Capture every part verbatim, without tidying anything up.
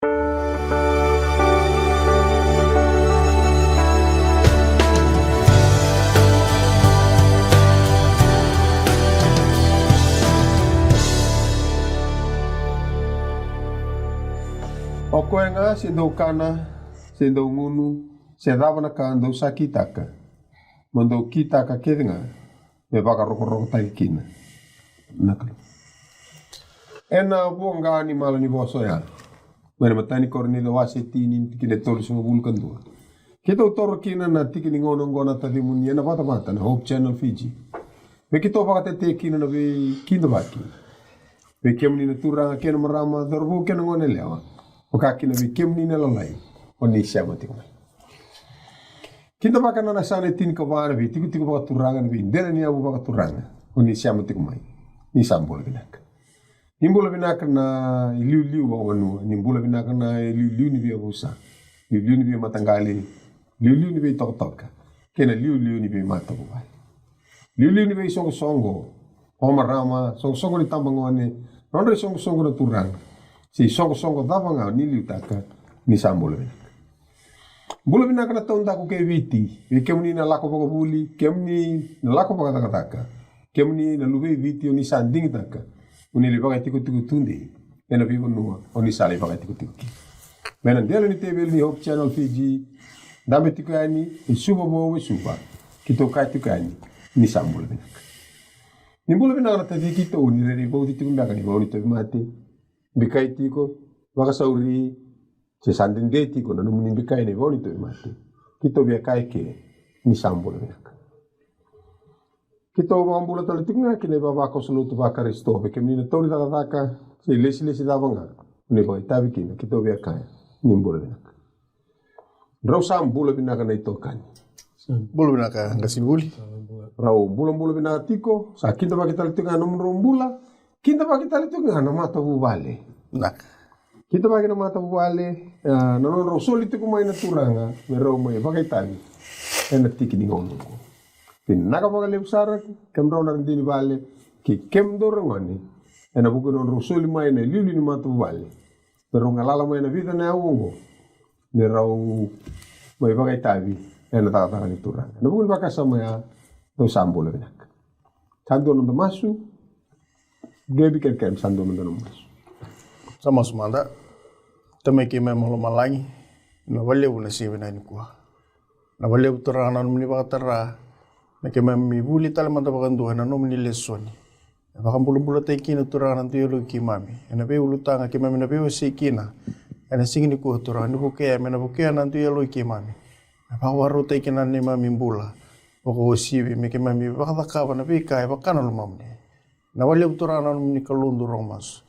O koya ga se dou kana, se dou gunu, se cava na ka dou sa kitaka, mo dou kitaka kece ga me vakarokorokotaki kina na Kalou. Ena voqa ni mala ni vosa oya, mai na matai ni Korinica wase tini, tikina e tolusagavulu ka dua. Keitou toro kina na tiki ni gauna oqo na tacimuni ena vatavata na Hope Channel Fiji, me keitou vakatetei kina na veikidavaki vei kemuni na turaga kei na marama, cauravou kei na goneyalewa, vaka kina vei kemuni na lalai, o ni sema tiko mai. Kidavaka na, na yasana e tinikava na veitikotiko vakaturaga, na veidela ni yavu vakaturaga, o ni sema tiko mai, ni sa bula vinaka. Ni bula vinaka na iliuliu vakavanua, ni bula vinaka na iliuliu ni veiyavusa, liuliu ni veimataqali, liuliu ni veitokatoka, kei na liuliu ni veimatavuvale. Liuliu ni veisoqosoqo, o marama, soqosoqo ni tabagone, nodra isoqosoqo na turaga, se isoqosoqo cava ga ni liutaka, ni sa bula vinaka. Bula vinaka na taudaku kei Viti, vei kemuni na lako vakavuli, kemuni na lako vakacakacaka, kemuni na luvei Viti, o ni sa digitaka mo ni lai vakaitikotiko tudei ena veivanua o ni sa lai vakaitikotiko kina. Mai na dela ni teveli ni Hope Channel Fiji, dabe tiko yani e Suva vou e Suva, keitou kaya tiko yani, ni sa bula vinaka. Ni bula vinaka na taci keitou, ni rairai vauci tiko beka na ivau ni tauvimate, bikai tiko, vakasauri, se sa dede tiko na nomuni bikai na ivau ni tauvimate, keitou via kaya eke, ni sa bula vinaka. Keitou vakabula tale tiko ga ki na ivavakoso lotu vaKarisito, vei kemuni na tauri cakacaka se ilesilesi cava ga o ni vakaitavi kina, keitou via kaya, ni bula vinaka. Drau sa bula vinaka na itokani. Bula vinaka qasenivuli. Rau bulabula vinaka tiko, sa kidavaki tale tiko ga na nomudrau bula, kidavaki tale tiko ga na matavuvale. Vinaka. Kidavaki na matavuvale, a, na nodrau soli tiko mai na turaga me rau mai vakaitavi ena tiki ni gauna oqo. Vinaka vakalevu sara kemudrau na radini vale kei kemudou ragone, ena vuku ni nodrau soli mai na iliuliu ni matavuvale me rau galala mai na vica na yavu oqo, me rau mai vakaitavi ena cakacaka ni Turaga. Ena vuku ni vakasama ya, dou sa bula vinaka. Sa dua noda masu. Qevi, kerekere, sa dua noda masu. Sa masu mada. Tamai keimami mai lomalagi, na valevu na siga vinaka nikua. Na valevu Turaga na nomuni vakatara me keimami vuli tale mada vakadua ena nomuni lesoni. E vakabulabulataki kina Turaga na dui yaloi keimami ena veiulutaga keimami na veiwasei kina ena siga nikua Turaga, ni vukea me na vukea na dui yaloi keimami. Me vakavakarautaki kina na neimami bula vakauasivi me keimami vakacakava na veika e vaka na lomamuni. Na valevu Turaga na nomuni Kalou dou rogo masu.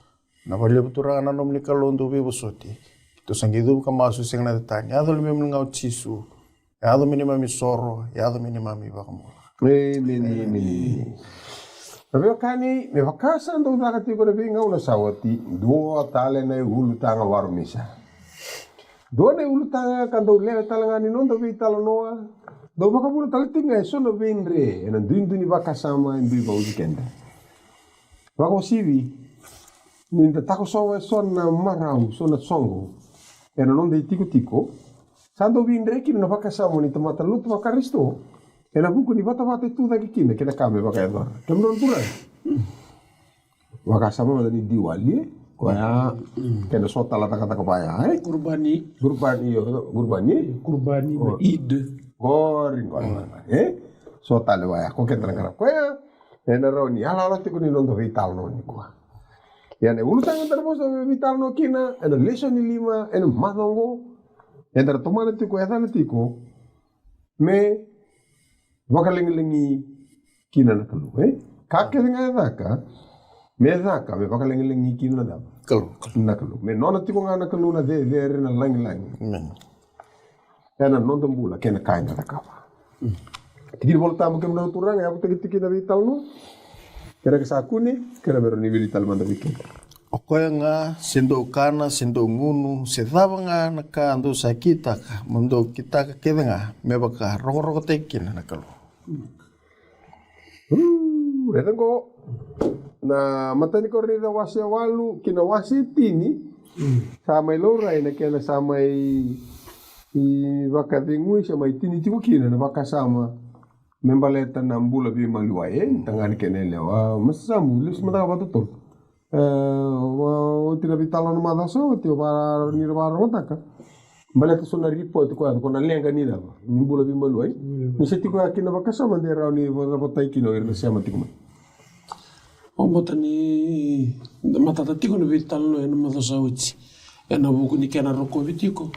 Na valevu Turaga na nomuni Kalou dou veivosoti. Keitou sa qai cuva ka masu sega na cetani. Yaco lomamuni ga o Jisu. Yaco me neimami soro, yaco me neimami vakabula. Emeni, emeni. Na veiwekani, me vaka sa dau caka tiko na veigauna sa oti, dua tale na iulutaga varumisa. Dua na iulutaga ka dau lewe tale ga ni noda veitalanoa, dau vakavuna tale tiko ga eso na veidre ena duidui ni vakasama e dui vauci keda. Vakauasivi ni da takosova eso na marau, so na soqo ena noda itikotiko, sa dau veidre kina na vakasama ni tamata lotu vaKarisito ena vuku ni vatavata e tu cake kina kei na ka me vakayacora. Kemudou na turaga, vakasama mada ni Diwali, koya kena so tale na cakacaka vaya, e? Kurbani. Kurbani, io, kurbani. Kurbani, o, na Eid. Qori, qori, e? So tale vaya ko keda na qara koya ena rawa ni yaloyalo tiko ni noda veitalanoa nikua. Ia na ulutaga eda na vosa veitalanoa kina ena lesoni lima ena macawa oqo, eda na tomana tiko, e yacana tiko me vakalagilagi kina na Kalou, e? Ka kece ga e caka, me caka me vakalagilagi kina na cava? Kalou. Na Kalou. Me nona tiko ga na Kalou na cecere, na lagilagi. Amen. Ena noda bula kei na ka eda cakava. Tiki ni Vola Tabu, kemudou na turaga, yavutaki tiko na veitalanoa. Kena ka sa kune, kena me rawa ni wili tale mada vei keda. O koya ga, se dou kana, se dou gunu, se cava ga na ka dou sa kitaka, mo dou kitaka kece ga me vakarokorokotaki kina na Kalou. Uu, raica qo. Na matai ni Korinica wase walu ki na wase tini. Sa mai laurai na kena sa mai vakacegui, sa mai tini tiko kina na vakasama me baleta na bula veimaliwai, e, ni tagane kei na yalewa. Masasamu, lesu mada ga vakatotolo. E, oti na veitalanoa na macawa sa oti, o va ni ra vakarogotaka. Baleta so na ripoti ko yaco, ko na leqa ni cava, ni bula veimaliwai. Ni se tiko ya kina vakasama de rawa ni vakavotai kina o ira na sema tiko mai. Au bota ni matata tiko na veitalanoa ena macawa sa oti. Ena vuku ni kena rokovi tiko,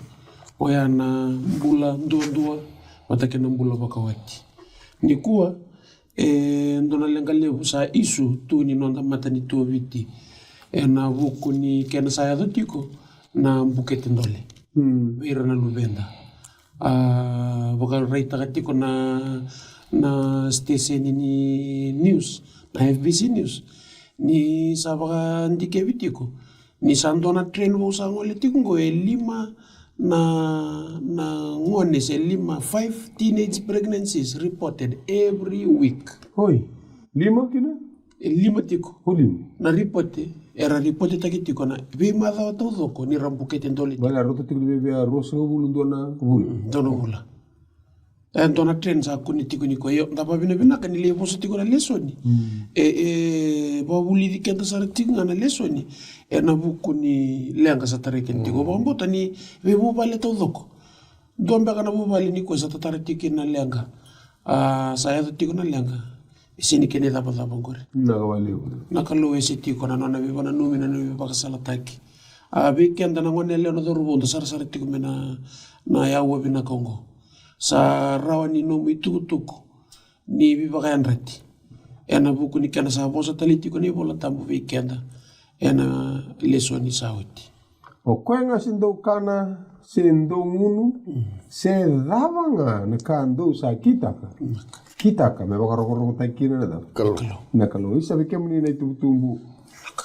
oya na bula duadua vata kei na bula vakawati. Nikua, e dua na leqa levu sa isu tu ni noda matanitu o Viti. Ena vuku ni kena sa yaco tiko na bukete dole vei ira na luveda. A vakaraitaka tiko na, na station ni news, na F B C News, ni sa vakadikevi tiko ni sa dua na trend vou sa gole tiko qo, e lima na, na gone se lima, five teenage pregnancies reported every week. Oi, lima kina? E lima tiko. O lima. Na ripote, era ripotetaki tiko na veimacawa taucoko ni ra bukete dole tiko. Bale, rauta tiko ni vei, vei a ruasagavulu dua na vula. Mm, dua na vula. E dua na trend sa kune tiko nikua. Io, da vavinavinaka ni lai vosa tiko na lesoni. Mm. E, e vavulici keda sara tiko ga na lesoni. Ena vuku ni leqa sa tarai keda tiko. Mm. Vakabauta ni veivuvale taucoko. Dua beka na vuvale nikua sa tatara tiko kina na leqa. A, sa yaco tiko na leqa. E sega ni kena icavacava oqori. Na ka vakalevu. Na Kalou e se tiko na nona veivakananumi, na nona veivakasalataki. A, vei keda na gone yalewa, na cauravou, da sarasara tiko mai na, na yaua vinaka oqo. Sa rawa ni nomu itukutuku ni veivakayadrati. Ena vuku ni kena sa vosa tale tiko na iVola Tabu vei keda ena lesoni sa oti. O koya ga se dau kana, se dau gunu, se cava ga na ka dou sa kitaka, kitaka me vakarokorokotaki kina na cava? Kalou. Na Kalou. Isa, vei kemuni na itubutubu,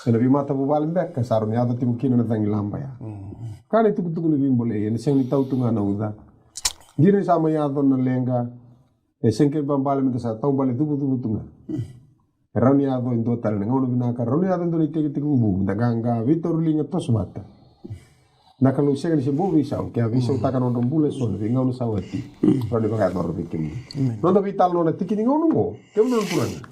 ena veimatavuvale beka sa rawa ni yaco tiko kina na cagilaba ya. Ka na itukutuku ni veibolei, ena sega ni tau tu ga na uca. Dina ni sa mai yaco na leqa, e sega ni kena ibalebale meda sa taubale cuvacuva tu ga. E rawa ni yaco e dua tale na gauna vinaka, rawa ni yaco e dua na itekitekivu, meda qaqa, veitauriliga, toso vata. Na Kalou sega ni se bau veisau, ke a veisautaka na nodra bula eso na veigauna sa oti. Rawa ni vakayacora vei kemuni. Noda veitalanoa na tiki ni gauna oqo, kemuni na turaga.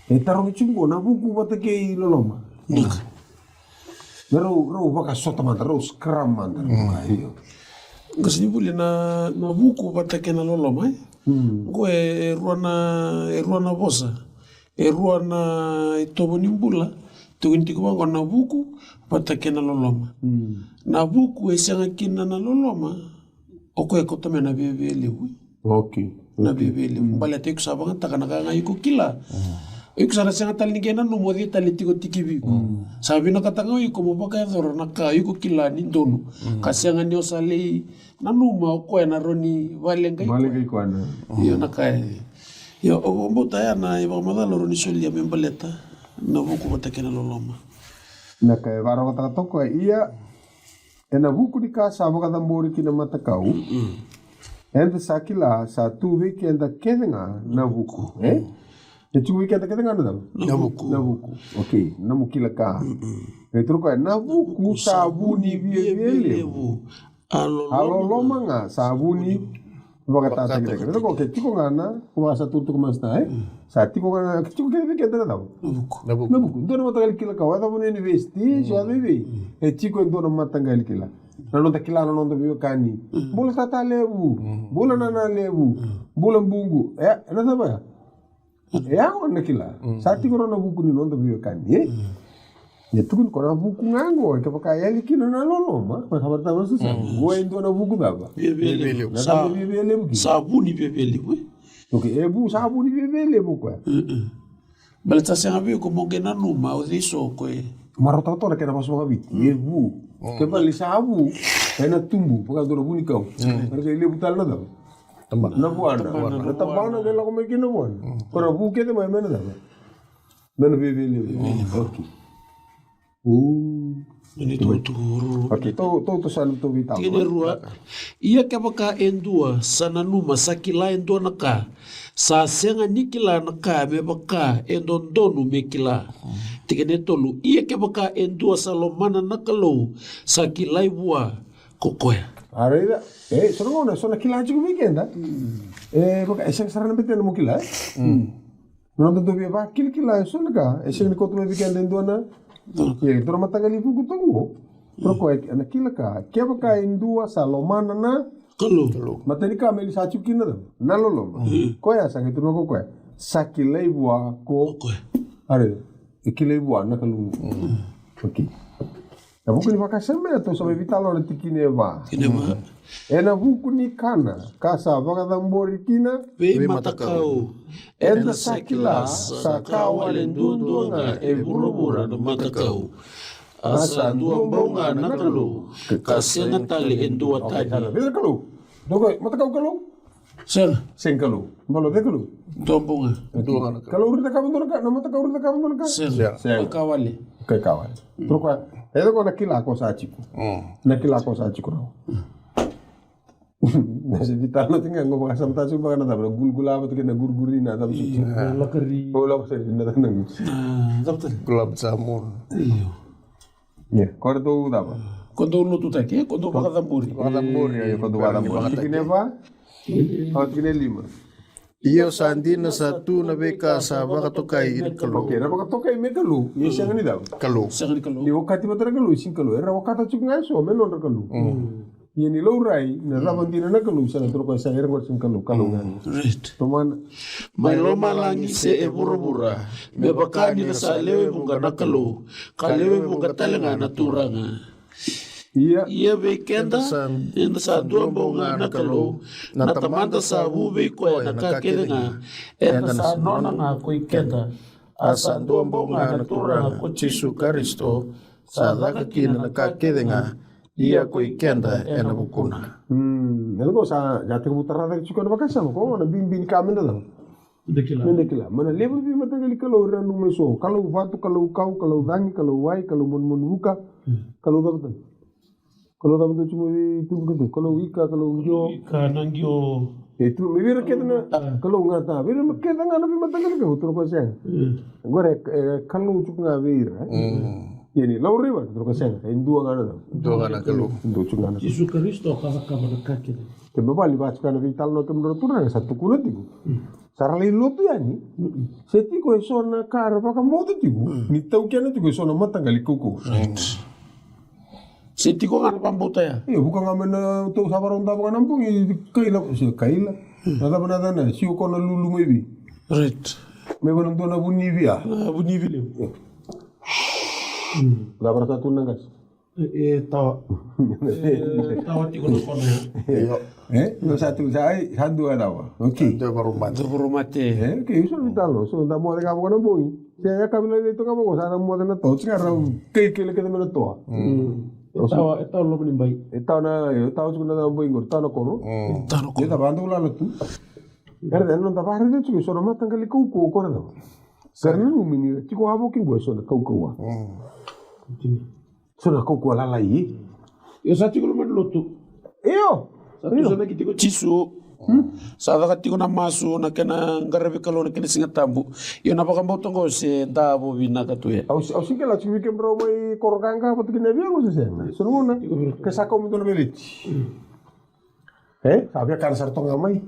E tarogi tiko oqo, na vuku vata kei loloma. Me rau, rau vakasota mada, rau scrum mada. Io. Qasenivuli, na, na vuku vata kei na loloma, e? Oqo e, e rua na, e rua na vosa. E rua na itovo ni bula. Tukuni tiko vaqo na vuku vata kei na loloma. Na vuku e sega kina na loloma, o koya e kauta mai na viavia levu. Okay. Na viavia levu. Baleta iko sa vagataka na ka ga iko kila. Iko sa na sega tale ni qai nanuma o cei tale tiko tikivi iko. Sa vinakataka ga iko mo vakayacora na ka iko kila ni donu. Ka sega ni o sa lai nanuma o koya na rawa ni valeqai koya. Valeqai koya na. Io, na ka e. Io, o vakabauta ya na ivakamacala o rawa ni solia me baleta na vuku vata kei na loloma. Na ka e vakarogotaka toka, ia, ena vuku ni ka sa vakacabori ki na matakau. Eda sa kila sa tu vei keda kece ga na vuku, e? E tiko vei keda kece ga na cava? Na vuku. Na vuku. Okay, na mu kila ka. E tiko koya, na vuku sa vu ni viavia levu. A loloma ga sa vu ni vakatataki. Vakatataki. Ke tiko ga na, ko sa tu tiko masta, e? Sa tiko ga na, tiko kece vei keda na cava? Na vuku. Na vuku. Dua na mataqali kila ka, o yacova na university, se o yacova i vei. E tiko e dua na mataqali kila. Na noda kila na noda veiwekani. Bula tata levu, bula nana levu, bula buqu. E, na cava ya? E yawa na kila. Sa tiko rawa na vuku ni noda veiwekani, e? E tukuni ko na vuku ga oqo, e kevaka e yali kina na loloma, ma sa vata vasa sa. Oqo e dua na vuku cava? Viavia levu. Na cava viavia levu kina? Sa vu ni viavia levu, e? Okay, e vu, sa vu ni viavia levu koya. Baleta sa sega vei iko mo qai nanuma o cei so o koya. Marautaka toka na kena vosa vakaviti. E vu. Ke vale sa vu, ena tubu, vaka dua na vunikau. Ena qai levu tale na cava? Tabana. Na vuana. Tabana. Na tabana qai lako mai kina na vuana. Ko na vu kece mai me na cava? Me na viavia levu. Okay. O. Ni tukutuku ruru. Ok, tou, tou, tou sa na tou veitalanoa. Tikina e rua. Ia kevaka e dua sa nanuma sa kila e dua na ka, sa sega ni kila na ka me vaka e dodonu me kila. Tikina e tolu. Ia kevaka e dua sa lomana na Kalou, sa kilai vua ko koya. A raica. E, so na gauna, so na kila tiko vei keda. E, vaka, e sega sara na betena mo kila, e? Na noda dau via vakilakila e so na ka, e sega ni kauta mai vei keda e dua na, e dua na mataqali vuku tu qo. Toro koya, e na kila ka, kevaka e dua sa lomana na Kalou. Matai ni ka me li sa tiko kina na loloma. Koya sa qai tukuna ko koya, sa kilai vua ko koya. Are, e kilai vua na Kalou. Ok. Na vuku ni vakasama ya tou sa mai veitalanoa na tikina e va. Tikina e va. E na vuku ni kana ka sa vakacabori kina vei matakau. Eda sa kila sa ka wale duadua ga e vuravura na matakau. A sa dua bau ga na Kalou, ka sega tale e dua tani. Vei na Kalou. Dua ga matakau Kalou. Sega. Sega Kalou. Balo, cei Kalou? Dua bau ga. Dua ga na Kalou. Kalou rui cakava dua na ka, na matakau rui cakava dua na ka? Sega. Sega. Ka wale. Ka wale. Toro koya, e cakava na kila ko sa tiko. Na kila ko sa tiko rawa. Na se veitalanoa tiko ga, qo vakasamataka tiko vaka na cava, na gulgula vata kei na guriguri na cava soti. Lakari. O lako soti na cava na guti. Cava tale? Gulab jamun. Io. Ia, ko ratou cava? Ko dou lotutaki, ko dou vakacabori. Vakacabori, io, ko dou vakacabori. Tikina e va? Au tikina e lima. Io sa dina sa tu na veika sa vakatokai ina Kalou. Ok, era vakatokai me Kalou. Ia sega ni cava? Kalou. Sega ni Kalou. Ni okati vata na Kalou, sega ni Kalou. Era okata tiko ga eso me nodra Kalou. Ia ni laurai na cava dina na Kalou, sa na toro koya sa era qori sega ni Kalou, Kalou ga. Right. Tomana. Mai lomalagi se e vuravura, me vaka ni ra sa lewe vuqa na Kalou, ka lewe vuqa tale ga na turaga. Ia. Ia vei keda, eda sa dua bau ga na Kalou, na Tamada sa vu vei koya na ka kece ga, eda sa nona ga ko i keda. A sa dua bau ga na Turaga ko Jisu Karisito, sa caka kina na ka kece ga, ia ko i keda ena vukuna. Hmm, ena qo sa, ya tekivu tara cake tiko na vakasama, ko na bibi ni ka meda cava. Meda kila. Meda kila. Mana levu ni veimataqali kalou era nanuma eso. Kalou vatu, kalou kau, kalou cagi, kalou wai, kalou manumanu vuka, kalou cava tale. Kalou cava tale tiko mai vei tubu kece. Kalou ika, kalou qio. Ika, na qio. E tu, me vei ira kece na, kalou gata. Vei ira kece ga na veimataqali kalou, toro ko sega. Agora e, e kalou tiko ga vei ira. Ia ni laurai vata, toro ko sega. E dua ga na, dua ga na kalou. Dua tiko ga na. Jisu Karisito ka cakava na ka kece. Ke me vale vata tiko na veitalanoa kemudrau turaga sa tukuna tiko. Sa ra lai lotu yani. Se tiko eso na ka ra vakabauta tiko. Ni taukena tiko eso na mataqali kaukauwa. Right. Se tiko ga na vakabauta ya. Io, vuka ga mai na tou sa varau davo ga na bogi, kaila, se kaila. Na cava na cana, sio ko na lulu mai vei. Right. Mai vana dua na vunivi a. Na vunivi levu. Cava ra sa tu na qasi. E, e tawa. E tawa tiko na kona ya. Io. E? No sa tu, sa, ai, sa dua e tawa. Ok. Sa dua e varumate. Dua varumate. E, ok, so na vitalo. So da moce ga vaka na bogi. Se ya ka vila le toka vaka, sa na moce na toa. Tsi ga rau kei kele kele me na toa. Mm. E tawa, e tawa loma ni bai. E tawa na, e tawa tiko na bai qori, tawa na koro. Mm. Tawa na koro. E tawa anda ulala tu. Era da, no da vare de tiko, so na mataqali kaukauwa ko ra tawa. Sa ra nanumi ni ra tiko a vo ki qo e so na kaukauwa. Mm. So na kaukauwa lalai. Io, sa tiko loma ni lotu. Io. Sa tusanaki tiko Jisu. Sa caka tiko na masu, na kena qaravi Kalou, na kena Siga Tabu. Io, na vakabauta qo se davo vinaka tu ya. Au, au sega ni kila tiko vei kemudrau mai koro qaqa vata kina vei au se sega. So na gauna ke sa kau me dua na veleti. E, sa via kana sara toka ga mai.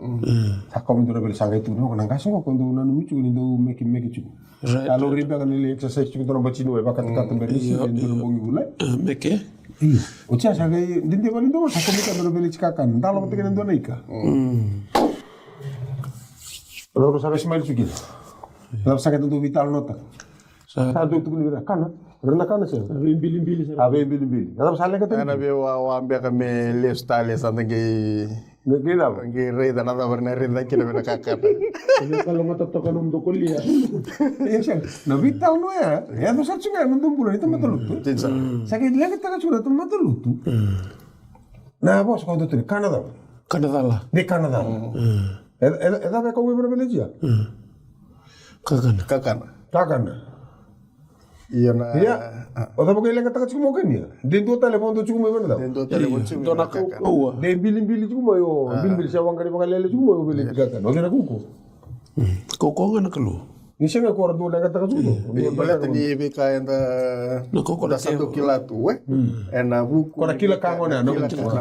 Sa kau me dua na vele sa qai tukuna ko na qase qo ko dou nanumi tiko ni dou mekemeke tiko. Right. Sa laurai beka ni lai exercise tiko dua na batinu e vakatakata beka ni sega ni dua na bogi vula. Meke. Io. Oti ya sa qai dede vale dou sa kau me dua na vele tiko kakana. Dalo vata kei na dua na ika. Sa qai smile tiko kina. Sa qai dou veitalanoataka. Sa dou tukuni vei ira, kana. Ira na kana sega. A veibilibili sara. A veibilibili. Na cava sa leqa tale? Ena veiwawa beka me lesu tale sa da qai. Me qai cava? Qai raica na cava na raica kina me na kakana. Me kalougata toka na mudokolia. E sega. Na veitalanoa ya. E yaco sara tiko ga na noda bula ni tamata lotu. Sa qai leqataka tiko na tamata lotu. Na vosa ko dou tukuna, kana cava? Kana cala. Ni kana cala. E, e, e cava e kau mai vei na veleji ya? Kakana. Kakana. Kakana. Ia na. Ia. O cava ka leqataka tiko mai o kania? De dua tale vodo tiko mai vei na cava? De dua tale vodo tiko mai vei na kakana. De bilibili tiko mai o bilibili se waqari vakalele tiko mai o vei na kakana. O cei na kaukauwa? Kaukauwa ga na Kalou. Ni sega ko ra dua leqataka tiko. Baleta ni veika eda na kaukauwa da sa dau kila tu e. Ena vuku. Ko na kila ka gona na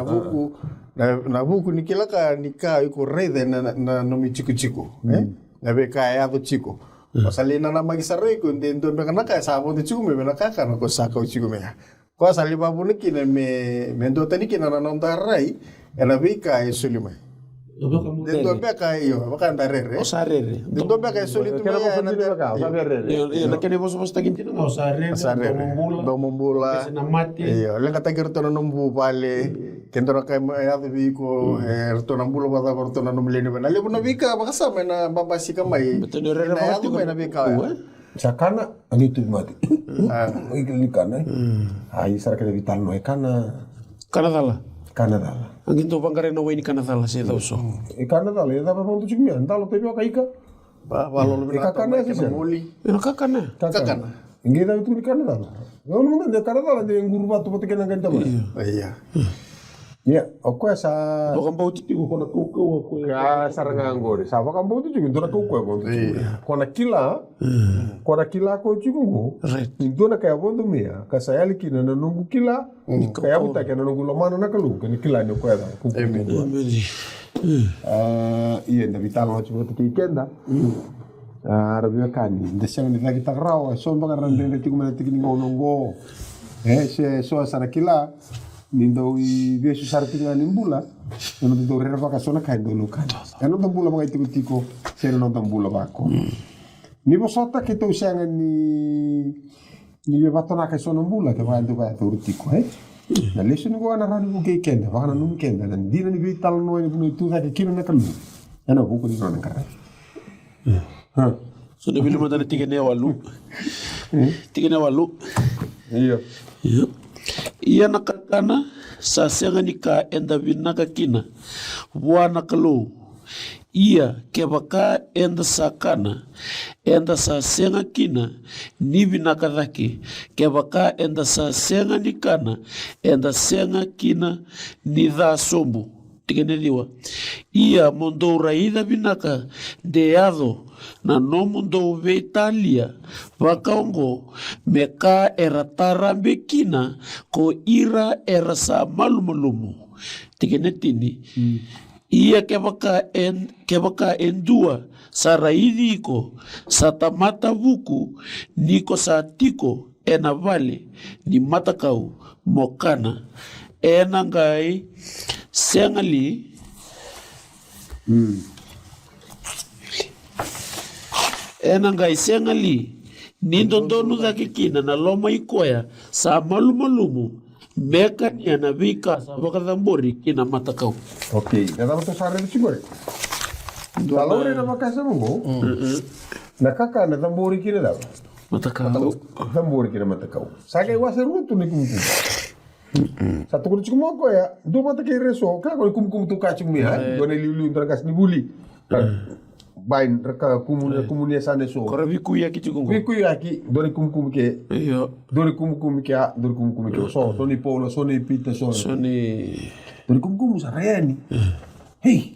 vuku. Na vuku ni kila ka ni ka iko raica ena nomu itikotiko e. Na veika e yaco tiko. O sa lai nanamaki sara iko de dua beka na ka e sa vodo tiko mai vei na kakana ko sa kau tiko mai ya. Ko sa lai vavuna kina me duatani kina na noda rai ena veika e soli mai. De dua beka io vaka eda rere. O sa rere. De dua beka e soli tu mai ya ena rere. Io, na kena ivosavosataki dina ga o sa rere. Sa rere. Domobula. Io, leqataki iratou na nomu vuvale. Ke dua na ka e yaco vei iko, e ratou na bula vakacava ratou na nomu lewe ni vanua. Na levu na veika vakasama ena babasika mai. Ena yaco mai na veika oya. Sa kana, a qai tuvi mate. A qai kila ni kana. A i sara kena veitalanoa e kana. Kana cala. Kana cala. A qai dau vaqarai na wai ni kana cala se cau so. E kana cala, e cava vodo tiko mai ya, dalo tavi vakaika. Ba, ba lolo vina kakana ya se sega. Ena kakana. Kakana. Qai cava tu ni kana cala. Au na mada de kana cala de quru vatu vata kena qai tama. Ia. Ia, o koya sa vakabauti tiko ko na kaukauwa ko ya. Sara ga qori. Sa vakabauti tiko dua na kaukauwa ko na kila. Ko na kila ko tiko qo. Ni dua na ka ya vodo mai ya ka sa yali kina na noqu kila. Ka yavutaki ena noqu lomana na Kalou kei na kila ni o koya cava. Ia da veitalanoa tiko vata kei keda. A ra veiwekani da sega ni cakitaka rawa e so beka ra dredre tiko mai na tiki ni gauna oqo. E se so sa na kila ni dau ivesu sara tiko ga ni bula. E noda dau rerevaka so na ka e dau lukana e noda bula vakaitikotiko se na noda bula vako. Ni vosota keitou sega ni Ni veivatonaka e so na bula kevaka e dua vaya tauri tiko e. Na lesoni qo ena rawa ni vukei keda, vakananumi keda na dina ni veitalanoa ena vanua e tu cake kina na Kalou ena vuku ni nona qaravi. So na vili mada na tikina e walu. Tikina e walu. Io. Ia na kakana sa sega ni ka eda vinaka kina vua na Kalou. Ia kevaka eda sa kana, eda sa sega kina ni vinaka cake. Kevaka eda sa sega ni kana, eda sega kina ni ca sobu. Tikina e ciwa. Ia mo dou raica vinaka de yaco na nomudou veitalia vakaoqo me ka era tarabe kina ko ira era sa malumalumu. Tikina e tini. Ia kevaka e, kevaka e dua sa raici iko sa tamata vuku, ni ko sa tiko ena vale ni matakau mo kana, ena qai sega li, ena qai sega li ni dodonu cake kina na loma i koya sa malumalumu, me kania na veika sa vakacabori ki na matakau. Okei, na cava tou sa raica tiko qori? Sa laurai na vakasama oqo. Na kakana cabori ki na cava? Matakau. Cabori ki na matakau. Sa qai wase rua tu na ikumukumu. Sa tukuna tiko mai o koya, dua vata kei ira eso, kila ko na ikumukumu tou kaya tiko mai ya, dua na iliuliu, dua na qasenivuli. Bai ra ka kumu na, kumu ni yasana eso. Ko ra veikuiyaki tiko qo. Veikuiyaki, dua na ikumukumu ke. Io. Dua na ikumukumu ke, a, dua na ikumukumu ke. So, so ni Paula, so ni Pita, so ni. So ni. Dua na ikumukumu sa ra yani. Hei.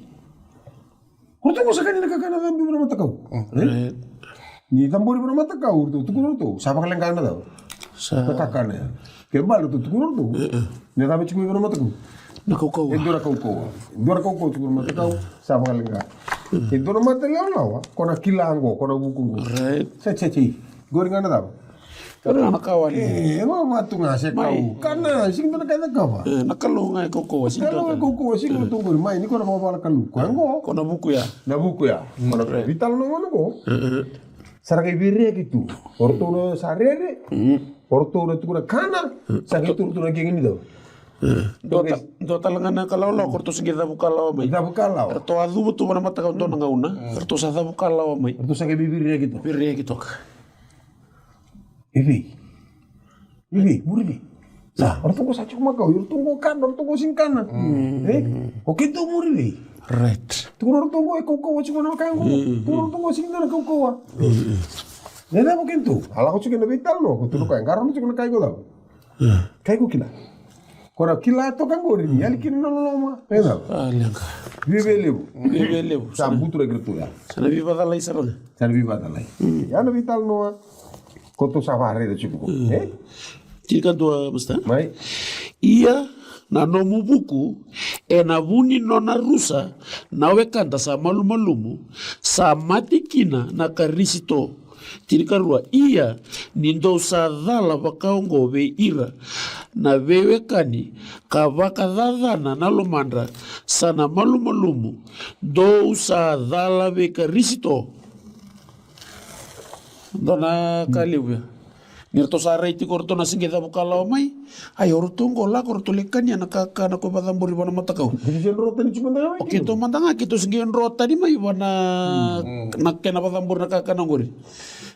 Ko ratou qo sa kania na kakana cabe vei na matakau. Ni cabori vei na matakau, ratou tukuna ratou sa vakaleqa na cava? Sa. Na kakana ya. Ke bale ratou tukuna ratou. Ni cava tiko vei na matakau? Na kaukauwa. E dua na kaukauwa. E dua na kaukauwa tiko na matakau, sa vakaleqa. E dua na mata lawalawa ko na kila qo, ko na vuku qo. Right. Sa, sa, sa. Qori ga na cava? Qori ga na kawa ni. E, e vavatu ga se kau. Kana, sega ni dua na ka e cakava. E, na Kalou ga e kaukauwa, sega ni dua na ka. Kalou e kaukauwa, sega ni dua qori. Mai, ni ko na vakavala Kalou. Ko ya qo. Ko na vuku ya. Na vuku ya. Ko na veitalanoa gona qo. Sa ra qai veireyaki tu. O ratou na sa rere. O ratou na tukuna kana. Sa qai tu ratou na qiqa ni cava? Dua ta-, dua tale ga na ka lawalawa, ko ratou sa qai cavu ka lawa mai. Cavu ka lawa. Ratou a cuva tu va na matakau dua na gauna. Ratou sa cavu ka lawa mai. Ratou sa qai veireyaki toka. Veireyaki toka. E vei? E vei? Muri vei? Sa, o ratou qo sa tiko makau, o ratou qo kana, o ratou qo sega ni kana. E? O keitou muri vei? Right. Tukuna o ratou qo e kaukauwa tiko na ka qo. Tukuna o ratou qo sega ni dua na kaukauwa. Na cava keitou? A lako tiko na veitalanoa ko tu na koya, qarauna tiko na kai ko cava. Kai ko kila. Ko na kila toka qori ni yali kina na loloma. E cava? A leqa. Viavia levu. Viavia levu. Sa butura kira tu ya. Sa na vivacalai sara ga. Sa na vivacalai. Ya na veitalanoa. Ko tou sa varaica tiko ko. E? Tinikadua, Masta. Mai. Ia na nomu vuku e na vu ni nona rusa na wekada sa malumalumu, sa mate kina na Karisito. Tinikarua. Ia ni dou sa cala vakaoqo vei ira na veiwekani ka vakacacana na lomadra sa na malumalumu, dou sa cala vei Karisito. Dua na ka levu ya. Ni ratou sa rai tiko o ratou na se qai cavu kalawa mai. Ai, o ratou qo lako o ratou lai kania na kakana ko vakacabori vua na matakau. Keitou mada ga, keitou se qai dro tani mai vua na kena vakacabori na kakana qori.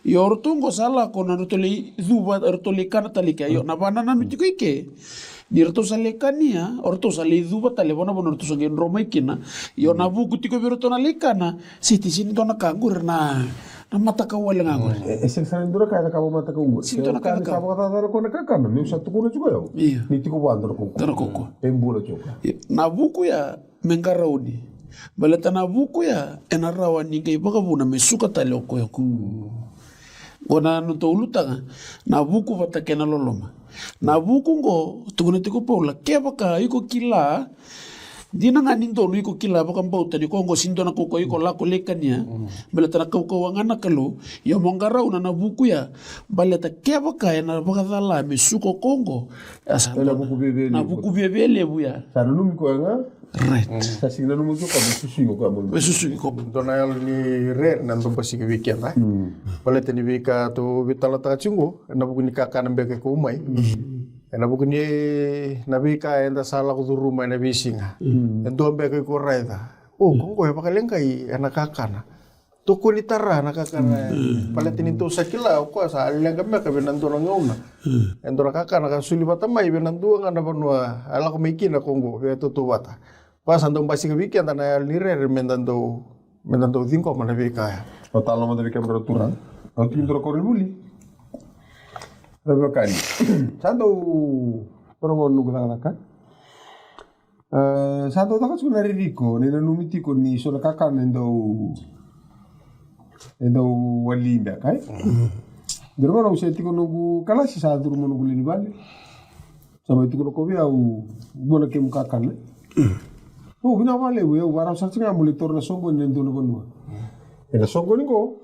Io, o ratou qo sa lako na ratou lai cuva, ratou lai kana tale i ke. Io, na vakanananu tiko i ke. Ni ratou sa lai kania, o ratou sa lai cuva tale vua na vanua ratou sa qai dro mai kina. Io, na vuku tiko vei ratou na lai kana. Siti, sini dua na ka qori na, na matakau wale ga qori. E, e sega sara ni dua na ka e cakava matakau qori. Sini dua na ka e cakava. Sa vakacacana ko na kakana, meu sa tukuna tiko yau. Io. Ni tiko vua dua na kaukaua. Dua na kaukaua. E bula tiko. Io. Na vuku ya me qarauni. Baleta na vuku ya e na rawa ni qai vakavuna me suka tale o koya. Qo na nodatou ulutaga, na vuku vata kei na loloma. Na vuku qo, tukuna tiko Paula, kevaka iko kila, dina ga ni donu iko kila vakabauta ni ko qo sini dua na kaukaua iko lako lai kania. Baleta na kaukaua ga na Kalou, io mo qarauna na vuku ya. Baleta kevaka e na vakacala me suka ko qo, e sa dua na vuku viavia levu ya. Sa nanumi koya ga. Right. Sa sega ni nanuma tiko me susugi koya. Me susugi koya. Dua na yalo ni rere na dau basika vei keda. Baleta ni veika tou veitalanoataka tiko qo, e na vuku ni kakana beka e kau mai. E na vuku ni na veika eda sa lako curuma e na veisiga. E dua beka iko raica. O, ko qo e vakaleqai e na kakana. Tokoni tara na kakana. Baleta ni tou sa kila o koya sa leqa beka vei na dua na gauna. E dua na kakana ka soli vata mai vei na dua ga na vanua a lako mai kina ko qo vei tautauvata. Koya sa dau basika vei keda na yalo ni rere me da dau, me da dau ciqoma na veika ya. Au tala mada vei kemudou na turaga. Au tiko dua na koronivuli. Ra veiwekani. Sa dau, koronivuli noqu cakacaka. E, sa dau caka tiko na ririko ni nanumi tiko ni so na kakana e dau, e dau wali beka, e? Dua na gauna au se tiko noqu kalasi sa curu mai noqu lewe ni vale. Sa mai tukuna ko vei au, dua na kemu kakana. O, vinaka vakalevu, au vakarau sara tiko ga mo lai taura na soqoni e dua na vanua. E na soqoni qo,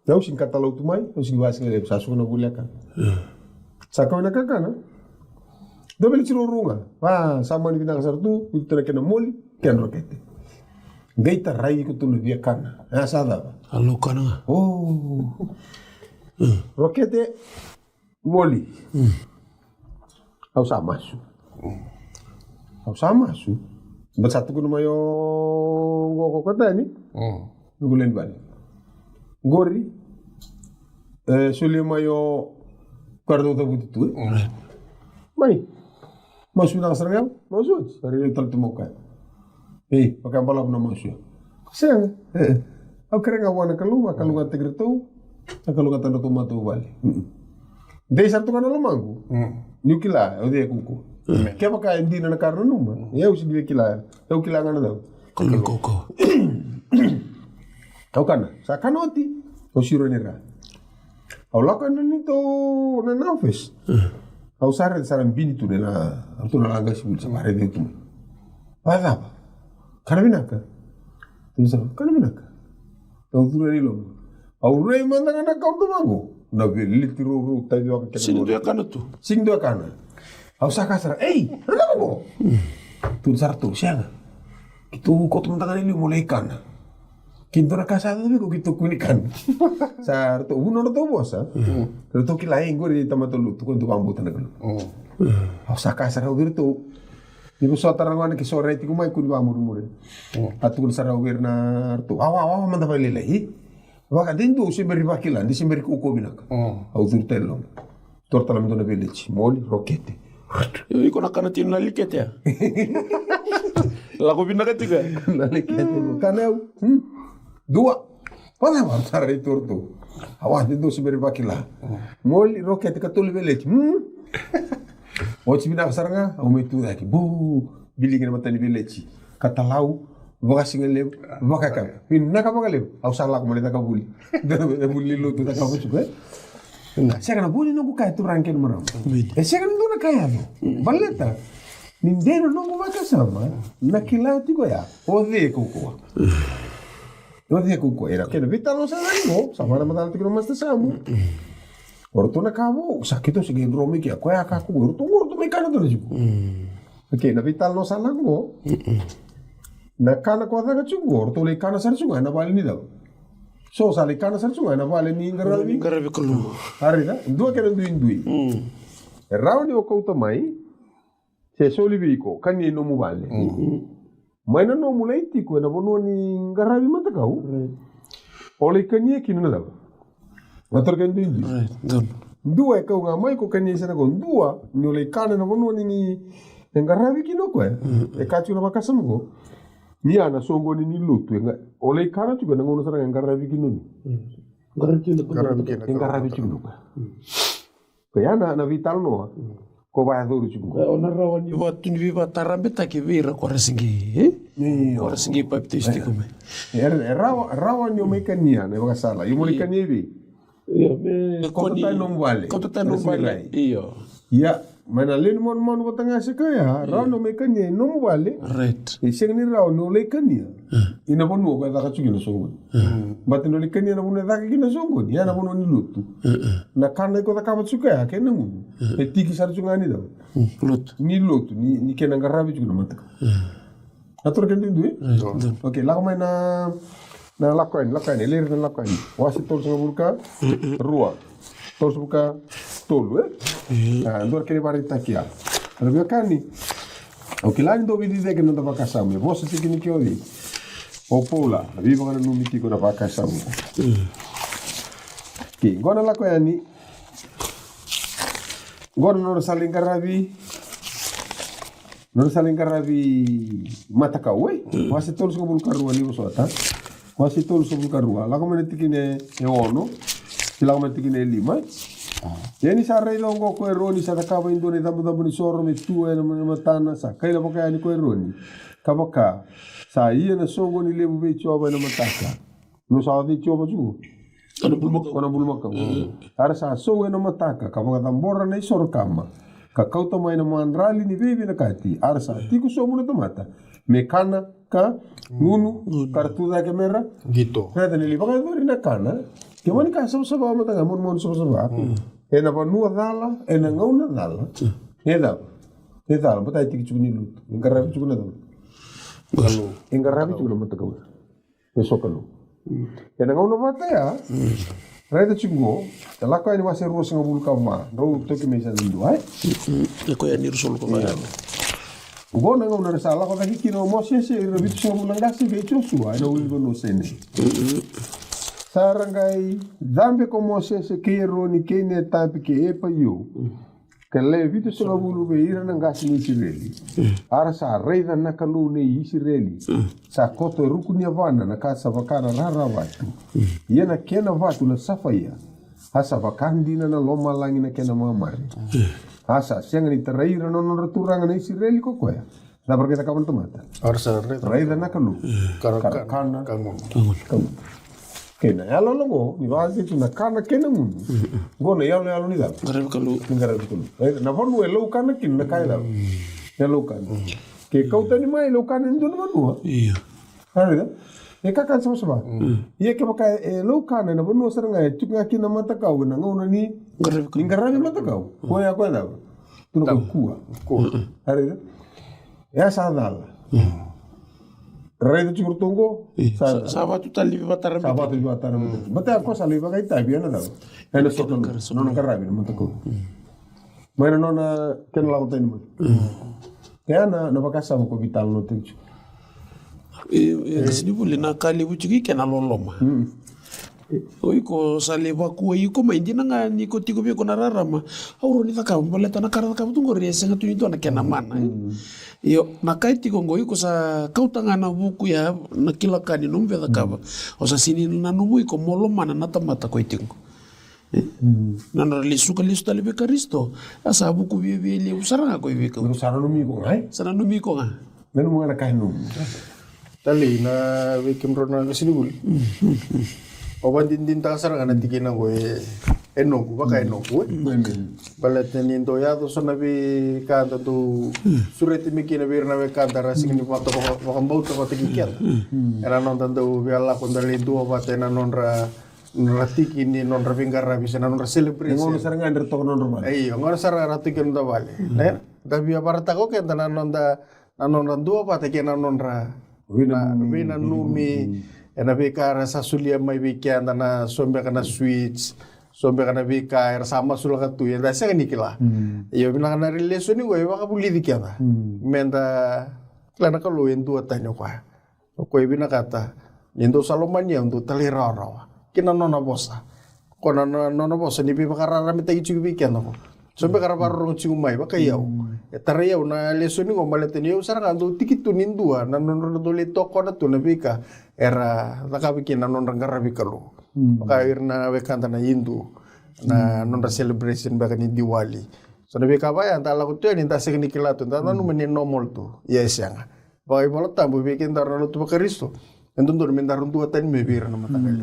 Au sega ni katalau tu mai, au sega ni vakasigalevu, sa suka na vuli a kana. Sa kau na kakana. Dua vei ira tiko ruarua ga. Va, sa mani vinaka sara tu, iko tu na kena moli, kena rokete. Qai tarai iko tu na via kana. A sa cava? A lau kana ga. O. Rokete. Moli. Au sa masu. Au sa masu. Ba sa tukuna mai o qo ko Katani. Noqu lewe ni vale. Qori. E, solia mai o ka ratou cavuti tu, e. Mai. Masu vinaka sara ga, masu oti. Sa rairai tale tu mai o koya. Ei, vakabalavu na masu ya. Sega. E, e. Au kerea ga vua na Kalou, vakalougatataki iratou. Na kalougata na nodratou matavuvale. Dei sara tu ga na lomaqu. Niu kila, au cei e kaukauwa. Kevaka e dina na ka ra nanuma. Ia au sega ni kila. Au kila ga na cau. Kalou kaukauwa. Au kana. Sa kana oti. Au siro ni ra. Au lako ena neitou na, na office. Au sa raica sa ra bini tu na, ratou na la qasenivuli sa vakaraici au tu mai. Vakacava? Kana vinaka. Tukuna sara, kana vinaka. Au curu yani i loma. Au rai mada ga na kawa tu vaqo. Na veleti rourou tavi vaka kece. Sega ni dua e kana tu. Sega ni dua e kana. Au sa kaya sara, ei, na cava qo? Tukuna sara ratou, sega. Keitou koto mada ga na liu mo lai kana. Ke dua na ka sa yaco vei iko keitou kua ni kana. Sa ratou, vunau ratou vosa. Ratou kila, e, qori tamata lotu, ko dou vakabauta na Kalou. Au sa kaya sara au vei ratou. Ni vosota ra gona ke so rai tiko mai, kua ni vakamurimuri. A tukuna sara au vei ira na ratou. Wawa, wawa mada vakalailai. Vaka dei dua au se beri vakila, dei se beri kaukauwa vinaka. Au curu tale loma. Toro tale me dua na veleti, moli, rokete. Io, iko na kana tiko na likete ya. Lako vinaka tiko ya. Na likete, kana yau. Dua. Vacava? Au sa rai tu o ratou. Au a te dosi me rai vakila. Goli, rokete ka tolu veleti. Hmm? Oti vinaka sara ga, au mai tu cake. Bu, biligi na mata ni veleti. Ka talau, vakasigalevu, vakayakavi. Vinaka vakalevu. Au sa lako mai na caka vuli. Dua na vuli ni lotu caka vasuka, e? Sega na vuli noqu kaya turaga kei na marama. E sega ni dua na kaya yaco. Baleta ni dei na noqu vakasama, na kila tiko ya. O cei e kaukaua? O cei e kaukaua? Era kena veitalanoa sa caka qo, sa vakanamacala tiko na Master Samu. O ratou na ka vou, sa keitou se qai dro mai kea, koya ka kaukaua, o ratou qo, o ratou mai kana tale tiko. Okei, na veitalanoa sa lako qo. Na kana ko a caka tiko qo, o ratou lai kana sara tiko ga ena vale ni cau. So sa lai kana sara tiko ga ena vale ni qaravi. Qaravi Kalou. A raica, dua kena duidui. E rawa ni o kauta mai, se soli vei iko, kania i nomu vale. Mai na nomu lai tiko ena vanua ni qaravi matakau. O lai kania kina na cava? Na toro kena duidui. Dua e kau ga mai ko kania i sana ko dua, ni o lai kana ena vanua ni, ni e qaravi kina o koya. E ka tiko na vakasama ko. Ni a na soqoni ni lotu, e ga, o lai kana tiko ena gauna sara ga e qaravi kina o ni. E qaravi tiko na koya. Ko ya na, na veitalanoa ko vakayacori tiko. E, o na rawa ni vatu ni veivakatarabetaki vei ira ko ra se qai, e? Io. Ko ra se qai papitaiso tiko mai. E, e rawa, rawa ni o mai kania, na ivakasala. Io, mo lai kania i vei? Io, me kauta tani nomu vale. Kauta tani nomu vale. Io. Ia, mai na lewe ni manumanu vata ga se ka ya, rawa ni o mai kania i nomu vale. Right. E sega ni rawa ni o lai kania. Ina vanua ko e caka tiko kina soqoni. Bata ni o lai kania na vanua e caka kina soqoni, ya na vanua ni lotu. Na kana iko cakava tiko ya, kena gunu. E tiki sara tiko ga ni cava? Lotu. Ni lotu, ni, ni kena qaravi tiko na matakau. Na toro kena duidui? Okei, lako mai na, na Lako Yani, Lako Yani, e leri na Lako Yani. Wase tolusagavulu ka rua. Tolusagavulu ka tolu, e? A, dua na kena ivakaraitaki ya. Ana veiwekani, au kila ni dau veiciciyaki na noda vakasama. E vosa tiko ni ke o cei? O Paula, a veivakananumi tiko na vakasama. Okei, qo na Lako Yani. Qo na nona sa lai qaravi. Nona sa lai qaravi matakau, e? Wase tolusagavulu ka rua ni vosota. Wase tolusagavulu ka rua. Lako mai na tikina e ono. Ki lako mai na tikina e lima. Ia ni sa raica oqo ko Eroni sa cakava e dua na icabocabo ni soro me tu ena matana, sa kaila vakayani ko Eroni. Ka vaka, sa ia na soqoni levu vei Jiova ena mataka. Ni sa o cei Jiova tiko? O na bulumakau. O na bulumakau. Era sa sou ena mataka, ka vakacabora na isoro kama, ka kauta mai na madrali ni veivinakati, era sa tiko sobu na tamata me kana ka gunu, ka ra tu cake me ra qito. Raica ni lai vakayacori na kana. Kemuni ka savasava mada ga, manumanu savasava. Ena vanua cala, ena gauna cala. E cava? E cala, baleta e tiki tiko ni lotu. E qaravi tiko na cala. E qaravi tiko na matakau. E so Kalou. Ena gauna vata ya, raica tiko qo, e Lako Yani wase ruasagavulu ka va, drau toki mai sa dua, e? E koya ni ruasagavulu ka va. Qo na gauna era sa lako cake kina o Mosese, ira vitusagavulu na qase vei Josua, ena ulunivanua o Sainai. Sa ra qai cabe ko Mosese kei Eroni kei Netabe kei Epaiu. Ka lewe vitusagavulu vei ira na qase ni Isireli. A ra sa raica na Kalou nei Isireli. Sa koto e ruku ni yavana na ka sa vaka na rara vatu. Ia na kena vatu na safaia. A sa vaka dina na lomalagi na kena mamare. A sa sega ni tarai ira na nodra turaga na Isireli ko koya. Cava ra qai cakava na tamata? Era sa raica na Kalou. Ka ra kana ka gunu. Kei na yaloyalo qo ni vakacegu na kana kei na gunu. Qo na yaloyalo ni cava? Qaravi Kalou. Ni qaravi Kalou. Raica na vanua e laukana kina na ka e cava? E laukana. Ke kau tani mai e laukana e dua na vanua. Io. Raica. E kakana savasava. Ia kevaka e laukana ena vanua sara ga e tiko ga kina na matakau ena gauna ni qaravi matakau. Koya koya cava? Tuna ko kua. Kua. Raica. E a sa cala. Raica tiko ratou qo. Sa vatu tale ni veivatarabetaki. Sa vatu ni veivatarabetaki. Bata ya ko sa lai vakaitavi ena cava? Ena so na nona qaravi na matakau. Mai na nona kena lako tani mai. Kea na vakasama ko vitala no tiko. E kasi ni vuli na ka levu tiko i kena loloma. O iko sa lai vakuai iko mai, dina ga ni ko tiko vei iko na rarama. Au rawa ni cakava baleta na ka ra cakava tu qori e sega tu ni dua na kena mana. Io, na ka e tiko qo, iko sa kauta ga na vuku ya, na kila ka ni nomu via cakava. O sa sega ni nanuma iko mo lomana na tamata ko e tiko qo. Na nodra lesu ka lesu tale vei Karisito, a sa vuku viavia levu sara ga ko e veikau. Sa nanumi iko ga, e? Sa nanumi iko ga. Nanumi ga na ka e nomu. Talei na vei kemudrau na vesenivuli. O vakadinadinataka sara ga na tikina qo e, e noqu, vaka e noqu, e. Baleta ni dau yaco so na veika da dau sureti mai kina vei ira na wekada ra sega ni vaka, vaka, vakabauta vata kei keda. Ena noda dau via lako da lai dua vata ena nodra, nodra tiki ni nodra veiqaravi se na nodra celebration. Gauna sara ga era toka na nodra vale. Io, gauna sara ga ra toka na nodra vale. Da via varataka o keda na noda na nodra duavata kei na nodra veinanumi, ena veika era sa solia mai vei keda, na so beka na sweets, so beka na veika era sa masulaka tu, eda sega ni kila. Io, vinaka na lesoni qo e vakavulici keda meda kila na Kalou e duatani o koya. O koya e vinakata ni dou sa lomani au, dou talairawarawa ki na nona vosa. Ko na, na, nona vosa ni veivakararamataki tiko vei keda ko. So beka ra vakarorogo tiko mai, vaka i au. E tarai au na lesoni qo baleta ni au sara ga dau tiki tu ni dua na nodra dau lai tokona tu na veika era cakava kina na nodra qaravi Kalou. Vaka ira na wekada na Hindu, na nodra celebration beka ni Diwali. So na veika vaya da lako tu yani da sega ni kila tu, da nanuma ni normal tu. Ia e sega. Vakaivolatabu vei kedaru na lotu vaKarisito, e dodonu me daru duatani mai vei ira na mataqali.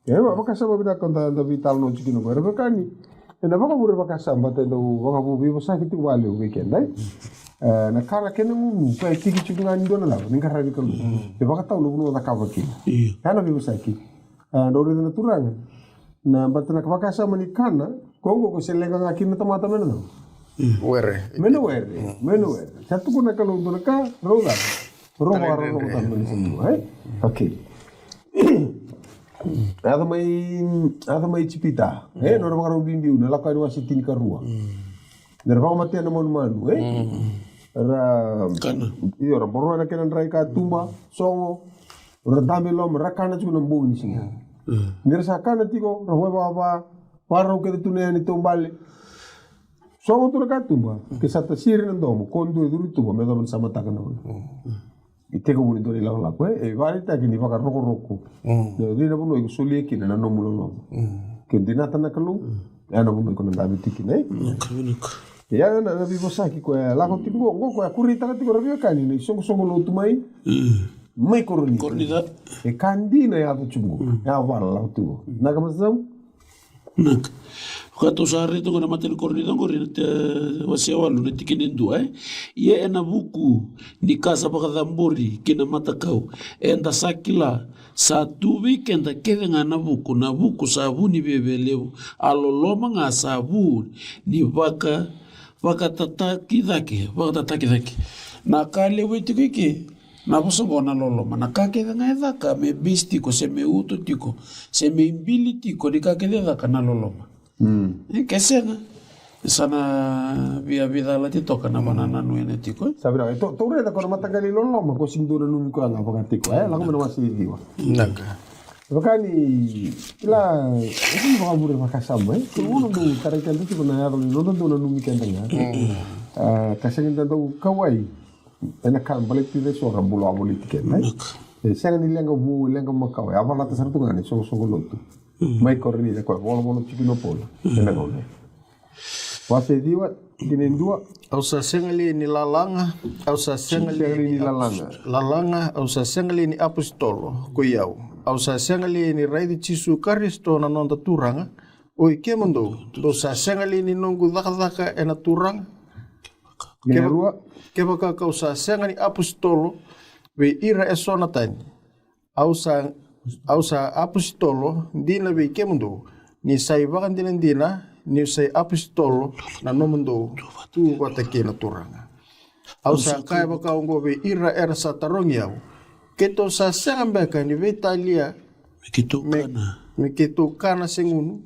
E, va, vakasama vinaka da, da veitalanoa tiko kina qo. Era vaka ni, ena vakavure vakasama, te dau vakavu veivosaki tiko vakalevu vei keda, e? E, na ka na kena gunu, ka e tiki tiko ga ni dua na cava, ni qaravi Kalou. E vakatau na vanua cakava kina. Ia na veivosaki. E, dau raica na turaga. Na bata na vakasama ni kana, ko qo ko se leqa ga kina na tamata me na cava? Were. Me na were, me na were. Sa tukuna na Kalou dua na ka, rau cava? Rau vakarorogo tale mai na sa tua, e? Okay. Yaco mai, yaco mai Ijipita. E, nodra vakarau biubiu, na Lako Yani wase tinikarua. Nira vakamatea na manumanu, e? Ra, kana. Io, ra boroya na kena dra i katuba, sogo. Ra dabe loma, ra kana tiko na bogi ni siga. Nira sa kana tiko, ra wai vava, varau kece tu na yani taubale. Sogo tu na katuba, ke sa tasiri na domo, ko dua e curu i tuba, me yacova ni sa mataka na vanua. I tekivu ni dua na ilakolako, e, e vakaraitaki ni vakarokoroko. Na cei na vanua iko solia kina na nomu loloma. Ke dinata na Kalou, ya na vanua iko na dabe tiko kina, e? Vinaka, vinaka. Ia na, na veivosaki koya e lako tiko qo, qo koya kureitaka tiko na veiwekani na isoqosoqo lotu mai, mai Korinica. Korinica. E ka dina e yaco tiko qo. E a vala lako tiko. Na ka masa sau? Vinaka. Ka tou sa raica tiko na imatai ni Korinica qori na te, wase walu na tikina e dua, e? Ia ena vuku ni ka sa vakacabori ki na matakau, eda sa kila sa tu vei keda kece ga na vuku, na vuku sa vu ni viavialevu, a loloma ga sa vu ni vaka, vakatataki cake, vakatataki cake. Na ka levu e tiko i ke, na vosa qo na loloma. Na ka kece ga e caka, me base tiko, se me uto tiko, se me ibili tiko, ni ka kece e caka na loloma. E ke sega. Sa na via, via calati toka na vanua na nua e na tiko. Sa vinaka, e to, tou raica ko na mataqali loloma, ko sega ni dou nanumi koya ga vaka tiko, e? Lako mai na wase ciwa. Vinaka. Vaka ni, kila, e sega ni vakavure vakasama, e? Ko na gauna dou tarai keda tiko na yaco ni noda dou nanumi keda ga. A, ka sega ni da dau kauwai. Ena ka baleti vei so ra bula wavoliti keda, e? E sega ni leqa vou, leqa makawa, e a valata sara tu ga na isoqosoqo lotu. Mai Korinica koya volavola tiko kina o Paula. Ena gauna. Wase ciwa, tikina e dua. Au sa sega li ni lalaga, au sa sega li ni lalaga, lalaga, au sa sega li ni apositolo, ko i au. Au sa sega li ni raici Jisu Karisito na noda Turaga, oi kemudou, dou sa sega li ni noqu cakacaka ena Turaga? Keva-, kevaka kau sa sega ni apositolo vei ira eso na tani, au sa, au sa apositolo dina vei kemudou, ni sa ivakadinadina niu sa iapositolo na nomudou tu vata kei na Turaga. Au sa kaya vaka oqo vei ira era sa tarogi au, keitou sa sega beka ni veitalia me keitou kana, me keitou kana se gunu?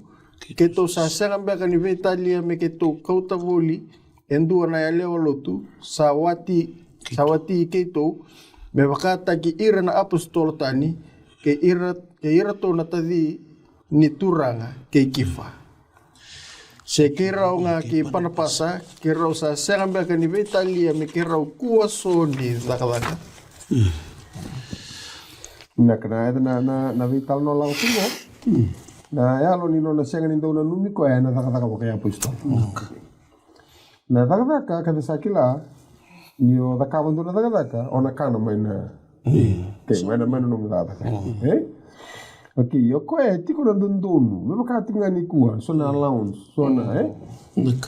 Keitou sa sega beka ni veitalia me keitou kauta voli e dua na yalewa lotu sa wati, sa wati keitou, me vakataki ira na apositolo tani, kei ira, kei iratou na taci ni turaga kei Kifa, se keirau ga kei Panapasa, keirau sa sega beka ni veitalia me keirau kua so ni cakacaka? Na ka na, na, na, na veitalanoa lako tu qo. Na yalo ni nona sega ni dau nanumi koya ena cakacaka vakaiapositolo. Na cakacaka, ka da sa kila ni o cakava dua na cakacaka, o na kana mai na, kei mai na, mai na nomu cakacaka. E? Okay, o koya e tiko na dodonu me vaka tiko ga nikua, so na allowance, so na, e?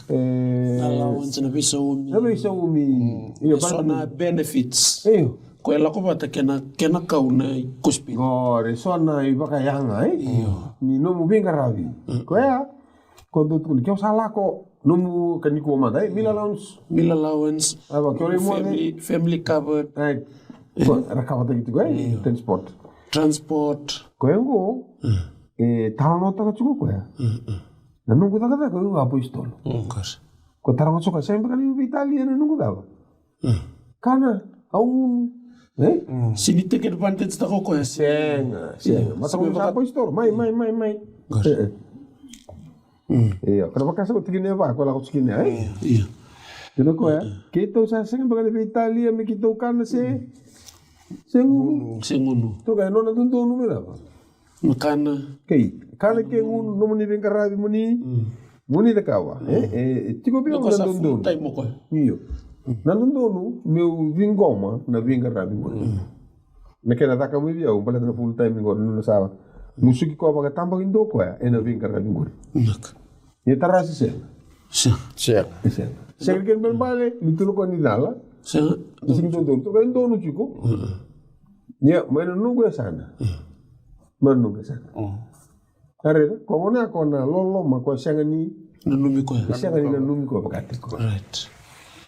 E, allowance, na veisaumi. Na veisaumi. Io, so na benefits. Io. Koya lako vata kei na, kei na kau na kosipeli. Qori, so na ivakayaga, e? Io. Ni nomu veiqaravi. Koya, ko dou tukuni, ke o sa lako, nomu ka nikua mada, e? Meal allowance. Meal allowance. Ava, ke o lai moce. Family, family covered. Right. Ko, ra cover taki tiko, e? Io. Transport. Transport. Koya qo, e, talanoataka tiko koya. Na noqu cakacaka, au apositolo. Qori. Ko taroga tiko, sega beka ni veitalia na noqu cava? Kana, au gunu. E? Sega ni take advantage taka o koya. Sega, sega. Mata ko sa apositolo. Mai, mai, mai, mai. Qori. E, e. Io, kana vakasa ko tikina e va, ko lako tikina, e? Io. Kina koya, keitou sa sega beka ni veitalia me keitou kana se, se gunu. Se gunu. Toka e nona dodonu me cava? Na kana. Kei, kana ke gunu, nomuni veiqaravi muni, muni cakava. E, e, e, tiko vei au na dodonu. Io. Na dodonu, meu ciqoma na veiqaravi muni. Na kena caka mai vei au, baleta na full time qori, nona sa musuki koya vakatabakidua koya ena veiqaravi qori. Ia tara se sega? Sega. E sega. Sega ni kena balebale, ni tukuna koya ni cala. Sega. Ni sega ni dodonu, tukuna koya ni donu tiko. Ia, mai na noqu yasana. Mai na noqu yasana. Ka raica, ko gona ko na loloma, ko sega ni nanumi koya. Sega ni nanumi koya vakatiko. Right.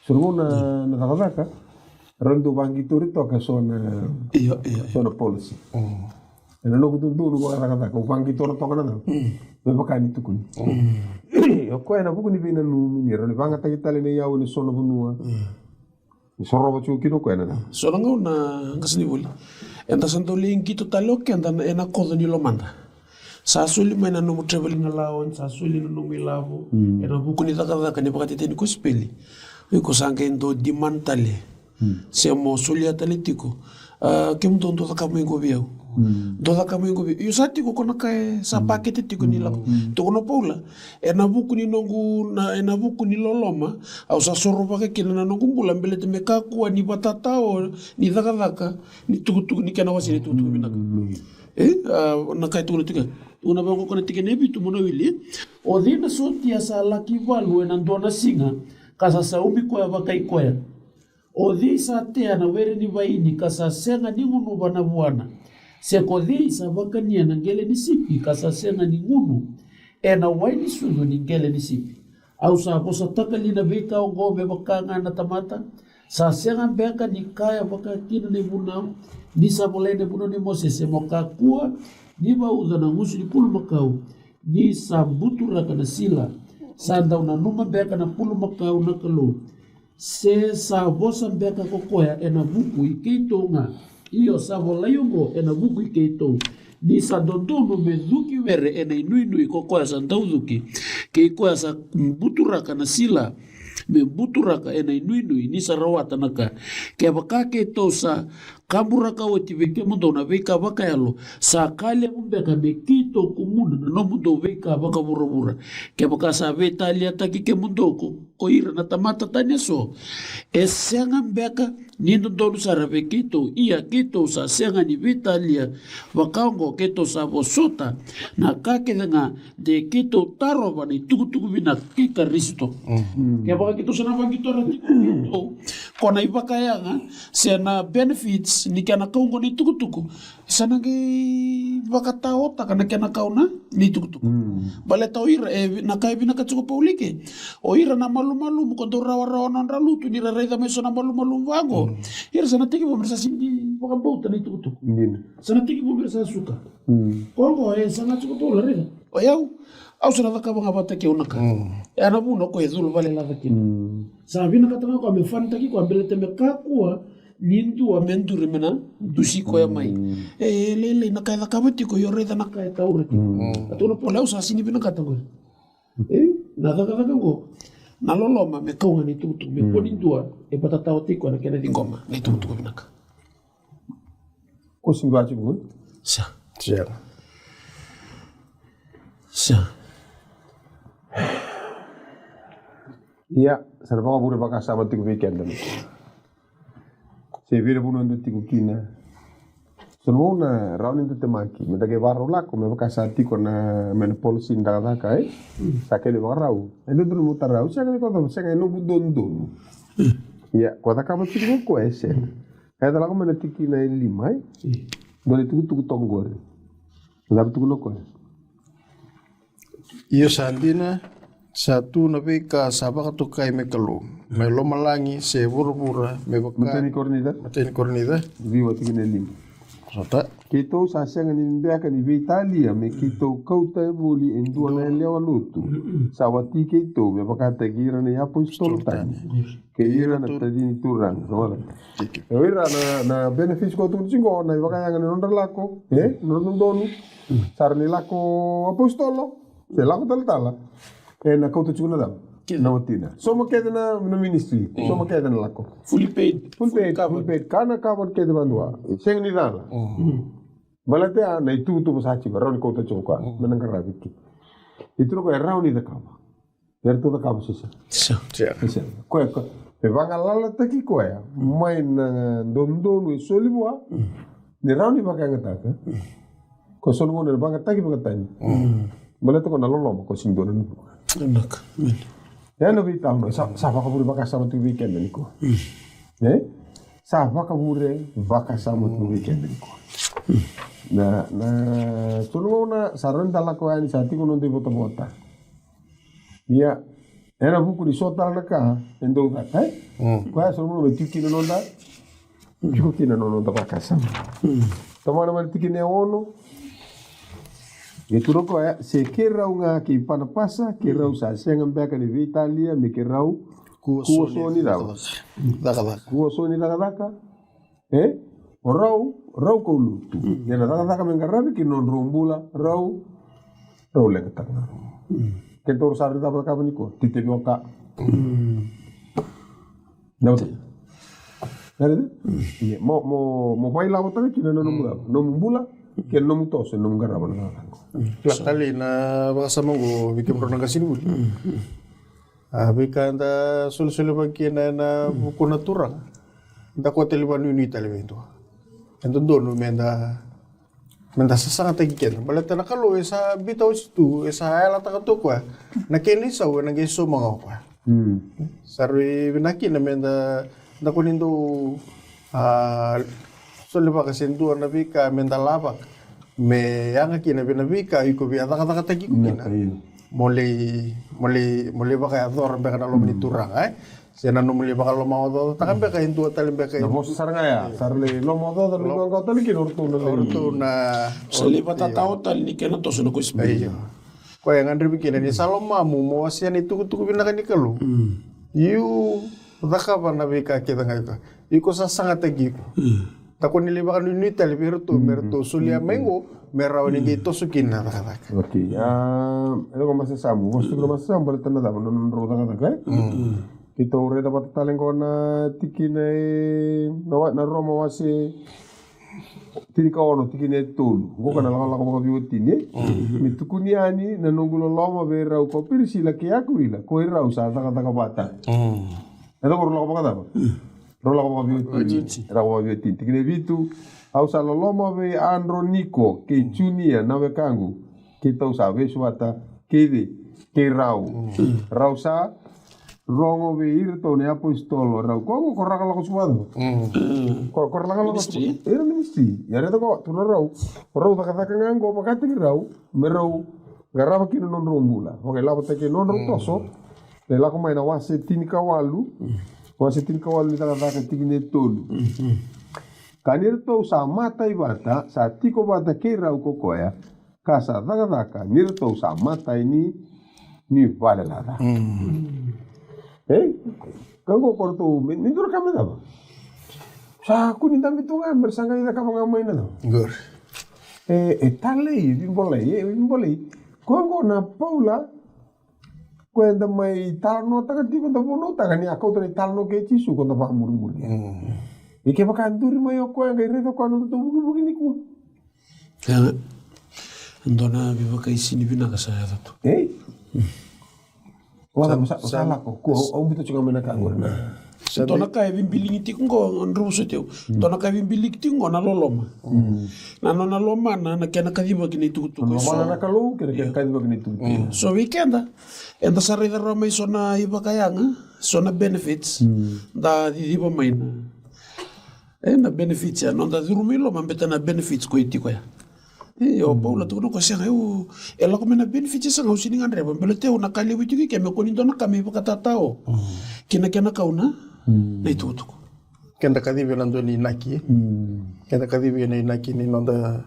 So na gauna na cakacaka, rau dau vaqitori toka so na, io, io, so na policy. Ena noqu dodonu vakacakacaka, au vaqitora toka na cava? Me vaka ni tukuni. O koya ena vuku ni veinanumi ni rau ni vagataki tale na iyau ena so na vanua. Ni sorova tiko kina o koya na cava? So na gauna, qasenivuli, eda sa dau lai qito tale o keda ena koco ni lomada. Sa soli mai na nomu travelling allowance, sa soli na nomu ilavo ena vuku ni cakacaka ni vakatetei ni kosipeli. Iko sa qai dau demand tale. Se mo solia tale tiko. A, kemudou dou cakava mai qo vei au. Dou cakava mai qo vei au. Io, sa tiko ko na ka e sa pakete tiko ni lako. Tukuna o Paula, ena vuku ni noqu, na, ena vuku ni loloma, au sa sorovaka kina na noqu bula, baleta me kakua ni vatatao ni cakacaka ni tukutuku, ni kena wasei ni tukutuku vinaka. E, a, na ka e tukuna tiko, tukuna vaqo ko na tikina e vitu mo na wili. O cei na sotia sa laki valu ena dua na siga, ka sa saumi koya vakai koya? O cei sa tea na were ni vaini ka sa sega ni gunuva na vuana? Se ko cei sa vakania na qele ni sipi ka sa sega ni gunu ena wai ni sucu ni qele ni sipi? Au sa vosataka li na veika oqo me vaka ga na tamata? Sa sega beka ni kaya vakakina na ivunau, ni sa volai na ivunau nei Mosese, mo kakua ni vauca na gusu ni pulumakau, ni sa buturaka na sila? Sa dau nanuma beka na pulumakau na Kalou? Se sa vosa beka ko koya ena vuku i keitou ga? Io, sa volai oqo ena vuku i keitou, ni sa dodonu me cuki were ena inuinui ko koya sa dau cuki, kei koya sa buturaka na sila me buturaka ena inuinui, ni sa rawata na ka. Kevaka keitou sa kaburaka oti vei kemudou na veika vakayalo, sa ka levu beka me keitou kumuna na nomudou veika vakavuravura. Kevaka sa veitaliataki kemudou ko, ko ira na tamata tani eso, e sega beka ni dodonu sara vei keitou? Ia keitou sa sega ni veitalia vaka oqo, keitou sa vosota na ka kece ga de keitou tarova na itukutuku vinaka kei Karisito. Kevaka keitou sa na vaqitora tiko keitou ko na ivakayaga se na benefits ni kena kau oqo na itukutuku, sa na qai vakataotaka na kena kau na itukutuku. Baleta o ira, e, na ka e vinaka tiko o Paula ke, o ira na malumalumu ko dau rawarawa nodra lutu, ni ra raica mai so na malumalumu vaqo, ira sa na tekivu me ra sa sega ni vakabauta na itukutuku. Sa na tekivu me ra sa suka. Ko oqo e saga tiko o Paula, raica. O yau, au sa na cakava ga vata kei au na ka. E a na vuna o koya e culu vale laca kina. Sa vinakata ga o koya me fanitaki koya, baleta me kakua ni dua me duri me na dusi koya mai. E lailai na ka e cakava tiko, io raica na ka e taura tiko. A tukuna o Paula, au sa sini vinakata qori. E, na cakacaka qo, na loloma me kau ga na itukutuku, me kua ni dua e vatatatao tiko ena kena ciqoma na itukutuku vinaka. Ko sini vaka tiko qo? Sa. Sa. Ia, sa na vakavure vakasama tiko vei keda. Se vei na vanua dou tiko kina. So na gauna rawa ni dou temaki me da qai vakarau lako me vaka sa tiko na, me na policy ni cakacaka, e? Sa kena ivakarau. E dodonu mo tarau, sega ni kocova, sega, e noqu dodonu. Ia, ko cakava tiko ko koya, e sega. E da lako mai na tikina e lima, e? Dua na itukutuku toka qori. Cava tukuna o koya? Io sa dina, sa tu na veika sa vakatokai me Kalou, mai lomalagi se vuravura, me vaka. Matai ni Korinica. Matai ni Korinica. Ciwa tikina e lima. Sota. Keitou sa sega ni beka ni veitalia me keitou kauta e voli e dua na yalewa lotu sa wati keitou, me vakataki ira na iapositolo tani kei ira na taci ni Turaga. Sa wala. Thank you. E o ira na, na benefits ko tukuna tiko qo, na ivakayaga ni nodra lako, e? Nodra dodonu. Sa ra ni lako apositolo se lako talatala, e na kauta tiko na cava? Kece. Na watina. Soma kece na, na ministry. Soma kece na lako. Fully paid. Fully paid, fully covered. Fully paid. Kana covered kece vadua. Sega ni cala. Baleta ya na ituvatuva sa tiko, rawa ni kauta tiko koya. Me na qaravi kina. Ituvatuva koya e rawa ni cakava. Eratou cakava se sega? Sega. Sega. Koya, koya. E vagalalataki koya mai na dodonu e soli vua. Ni rawa ni vakayagataka. Ko so na gauna e vagataki vakatani. Baleta ko na loloma ko sega ni dua na nuku. Vinaka. Amen. E na veitalanoa sa, sa vakavure vakasama tu vei keda nikua. E? Sa vakavure vakasama tu vei keda nikua. Na, na so na gauna sa rawa ni da lako yani, sa tiko noda ivotavota. Ia, ena vuku ni so tale na ka e dau caka, e? Koya sa nomu me tiko kina noda, tiko kina noda vakasama. Tomana mai na tikina e ono. E tukuna o koya, se keirau ga kei Panapasa, keirau sa sega beka ni veitalia me keirau kua so ni cakacaka. Kua so ni cakacaka. E? O rau, rau kau lotu. Ia na cakacaka me qaravi kina nodrau bula, rau, rau leqataka. Kedatou sa rui cakava nikua, tei tei vaka. Na wati. Ia, mo, mo, mo vailavotaka kina na nomu cava, nomu bula, kei na nomu toso, nomu qarava na cakacaka. Kila tale na vakasama qo vei kemudrau na qasenivuli. A veika da solisoli vaka kina ena vuku na Turaga. Da kote li vanuinui tale vei dua. E dodonu me da, me da sasagataki keda. Baleta na Kalou e sa biuta oti tu, e sa yalataka tu o koya. Na kena isau ena qai sauma ga o koya. Sa rui vinaka kina me da, da kua ni dau, a, soli vaka se dua na veika me da lavaka. Me yaga kina vei na veika iko via cakacakataki iko kina. Mo lai, mo lai, mo lai vakayacora beka na loma ni Turaga, e? Se na nomu lai vakalomaocaocataka beka e dua tale beka e. Na vosa sara ga ya, sa ra lai lomaocaoca, lai vakayacora tale kina o ratou na lai. O ratou na. Sa lai vatatatao tale ni kena toso na kosipeli. Io. Koya e gadrevi kina ni sa lomamu mo wasea na itukutuku vinaka ni Kalou. Iu cakava na veika kece ga iko. Iko sasagataki iko. Da kua ni lai vakanuinui tale vei iratou me ratou solia mai qo me rawa ni qai toso kina na cakacaka. Okei. A, e lako masasamu, vosa tiko na masasamu baleta na cava, na nodrau cakacaka, e? Keitou raica vata tale qo na tikina e, na wa, na Roma wase tinikaono tikina e tolu. Qo ka na lakolako vakaveiwatini, e? Me tukuni yani na noqu loloma vei rau ko Pirisila kei Akuila, ko i rau sa cakacaka vata. E cava, rau lako vakacava? Rau lako vakaveiwatini. Rau lako vakaveiwatini. Tikina e vitu. Au sa loloma vei Adroniko kei Junia na wekaqu, keitou sa vesu vata kei cei? Kei rau. Rau sa rogo vei iratou na iapositolo rau. Ko, ko rau lako tiko vata. Ko, ko rau lako tiko. Ministry. Ira ministry. Ia raica ko, tu rau. Rau cakacaka ga qo vakataki rau me rau qarava kina nodrau bula. Vakailavotaki nodrau toso. E lako mai na wase tinikawalu. Wase tinikawalu ni Cakacaka tikina e tolu. Ka ni ratou sa matai vata, sa tiko vata kei rau ko koya, ka sa cakacaka, ni ratou sa matai ni, ni vale laca. Ei, ka qo ko ratou, me, ni dua na ka me cava? Sa kua ni dabe tu ga me ra sa qai cakava ga mai na cava. Qori. E, e talei, e veibolei, e veibolei. Koya qo na Paula, koya eda mai talanoataka tiko, da vunautaka ni a kauta na italanoa kei Jisu ko da vakamurimuri. Mm. E kevaka duri mai o koya qai raica koya na noda vukivuki nikua. Ia, dua na veivakaisini vinaka sa yaco tu. Ei? Sa, sa lako, ko, au, au bita tiko mai na ka qori na. Sa dua na ka e veibiligi tiko qo, drau soti au. Mm. Dua na ka e veibiligi tiko qo na loloma. Mm. Na nona lomana na kena kacivaki na itukutuku. Lomana na Kalou, kena, kena kacivaki na itukutuku. Mm. So vei keda, eda sa raica rawa mai so na ivakayaga, so na benefits. Mm. Da ciciva mai na E, na benefits ya, noda curu mai loma, beta na benefits ko e tiko ya. E, o Paula tukuna ko sega, e, o, e lako mai na benefits ya, sega, au sini gadreva, baleta au na ka levu tiko i ke me kua ni dua na ka me vakatatao. Mm. Kina kena kau na, mm, na itukutuku. Keda kacivi na dua ni inaki, e? Mm. Keda kacivi na inaki ni noda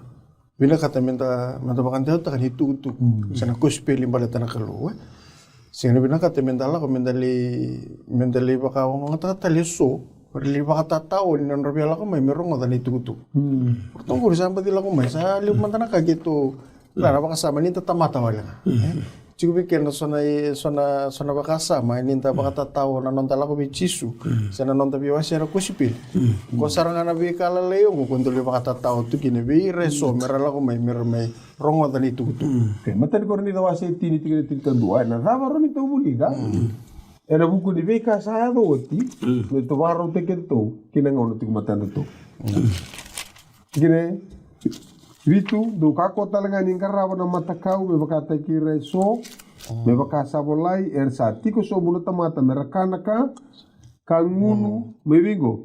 vinakata meda, meda vakadewataka na itukutuku. Mm. Se na kosipeli baleta na Kalou, e. Sega ni vinakata meda lako meda lai, meda lai vakaogataka tale eso, ra lai vakatatao ni nodra via lako mai me rogoca na itukutuku. Mm. Ratou qori sa baci lako mai, sa levu mada na ka keitou, na, na vakasama ni da tamata wale ga. Mm. E? Tiko vei keda so na, so na, so na vakasama ni da vakatatao na noda lako vei Jisu, mm, se na noda via wasea na kosipeli. Mm. Ko sara ga na veika lalai oqo ko dau lai vakatatao tu kina vei ira eso, mm, me ra lako mai, me ra mai rogoca na itukutuku. Mm. Okay, Matai ni Korinica wase tini tikina tinikadua, e, na cava rawa ni tou vulica? Mm. Ena vuku ni veika sa yaco oti, mm, me tou vakarautaki kedatou ki na gauna tiko matadratou. Mm. Tikina e vitu, dou kakua tale ga ni qarava na matakau me vakataki ira eso, mm, me vaka sa volai, era sa tiko sobu na tamata me ra kana ka, ka gunu, mm, mai vei qo.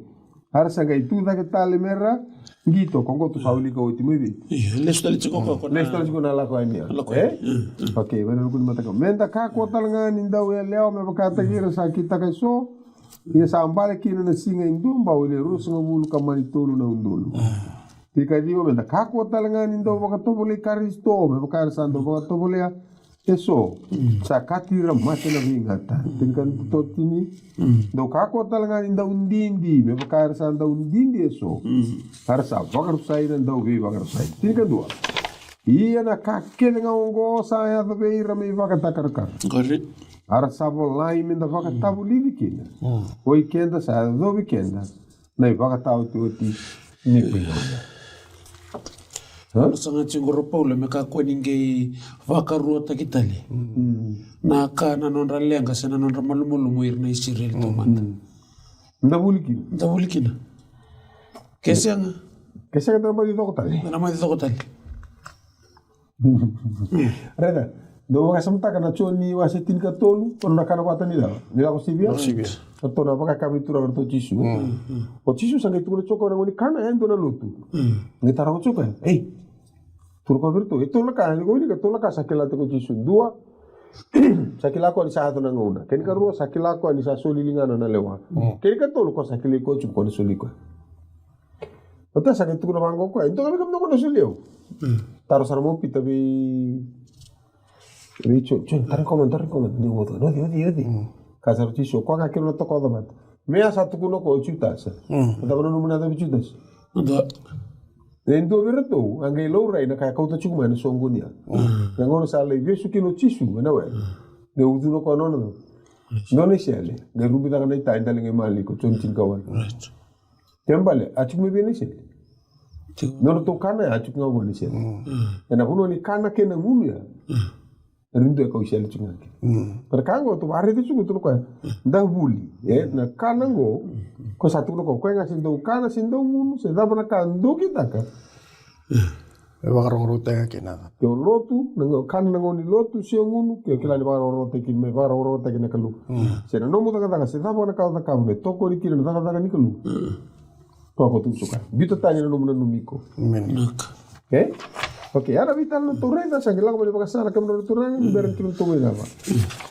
Era sa qai tu cake tale me ra qito, ko qo tou sa wilika oti mai vei. Io, lesu tale tiko ko, mm, ko na, lesu tale tiko na lako yani ya. Lako yani. E? Mm, mm. Okay, mai na ruku ni matakau. Meda kakua tale ga ni dau yalewa me vakataki ira sa kitaka eso, ia sa bale kina na siga e dua bau e le ruasagavulu ka mani tolu na udolu. Mm. Tinikaciwa, meda kakua tale ga ni dau vakatovolei Karisito, me vaka era sa dau vakatovolea eso, mm, sa kati ira mate na veigata. Tinikatini, mm, dou kakua tale ga ni dau didi, me vaka era sa dau didi eso. Mm. Era sa vakarusai na dau veivakarusai. Tinikadua. Ia na ka kece ga oqo sa yaco vei ira me ivakatakarakara. Qori. Era sa volai meda vakatavulici kina. Mm. Oi keda sa yacovi keda na ivakataotioti ni veigauna. Ha? Sa ga tiko qo o Paula me kakua ni qai vakaruataki tale, mm, na ka na nodra leqa se na nodra malumalumu ira na Isireli taumada. Mm. Da vuli kina. Da vuli kina. Ke sega. Ke sega, da na mai coko tale. Da na mai coko tale. Raica, dou vakasamataka na Joni wase tinikatolu, ko na kana vata ni cava? Ni lako sivia? Lako sivia. Ratou na vakayakavi ni Turaga ratou Jisu. Mm. O Jisu sa qai tukuna tiko na gauna ni kana, e dua na lotu. Mm. Qai taro tiko, ei, tukuna vei ratou, e tolu na ka, ni ko wilika, tolu na ka sa kila tiko o Jisu. Dua, sa kila koya ni sa yaco na gauna. Kena ikarua, sa kila koya ni sa soli ligana na lewa. Mm. Kena ikatolu, koya sa kilai koya tiko ko na soli koya. Oti sa qai tukuna vaqo o koya, e dua ga vei kemudou ko na soli au. Mm. Taro sara mai o Pita vei, vei Joni, Joni, tara koya mada, tara koya mada, ni oti, oti, oti, oti. Mm. Kaya sara o Jisu, o koya ga keitou na toka vata. Me a sa tukuna o koya o Jutasa. Mm. A cava na nomu na yacavi Jutasa? Da. E dua vei iratou a qai laurai na ka e kauta tiko mai na soqoni ya. Mm. Na gauna sa lai vesu kina o Jisu ena were. Mm. Qai ucuna o koya na nona, nona isele. Qai rubi cake na ita, e dali qai mali ko Joni tinikawalu. Right. Kena ibalebale, a tiko mai vei na isele. Tiko. Nodratou kana ya, a tiko ga vua na isele. Mm. Mm. Ena vanua ni kana kei na gunu ya. Mm. Era dua e kau isele tiko ga kina. Mm. Ka ra ka qo tou vakaraica tiko, tukuna o koya, da vuli. E, na kana qo, ko sa tukuna o koya, o koya ga se dau kana, se dau gunu, se cava na ka dou kitaka. Mm. E vakarogorogotaki kina. Ke o lotu, na qo, kana na gauna ni lotu, se o gunu, ke o kila ni vakarogorogotaki, me vakarogorogotaki na Kalou. Mm. Se na nomu cakacaka, se cava na ka o cakava, me tokoni kina na cakacaka ni Kalou. Mm. Ko ko tu suka. Biuta tani na nomu nanumi iko. Amen. Vinaka. Okay? Okay, ya na veitalanoa tou raica, sa qai lako mai na vakasala kemudou na turaga, ni bera ni kemudou mai cava.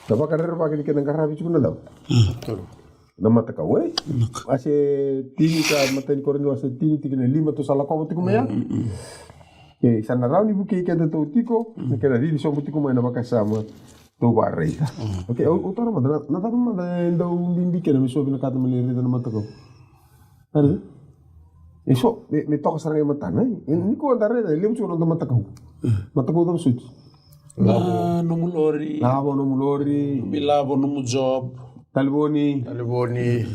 Na vakarerevaki ni kena qaravi tiko na cava. Mm. Na matakau, e? Vinaka. Wase tini ka, Matai ni Korinica wase tini tikina e lima tou sa lakova tiko mai ya. Mm, mm, mm. Okay, sa na rawa ni vukei kedatou tiko, mm, na kena cici sobu tiko mai na vakasama. Tou vakaraica. Mm. Okay, au, au taura mada, na, na cava mada e dau bibi kina me so vinakata me lai raica na matakau. Raica? E so, me, me toka sara ga i matana, e. E, ni ko da raica, e levu tiko na noda matakau. Matakau cava soti? Na nomu lori. Lavo nomu lori. Nomu ilavo, nomu job. Talevoni. Talevoni.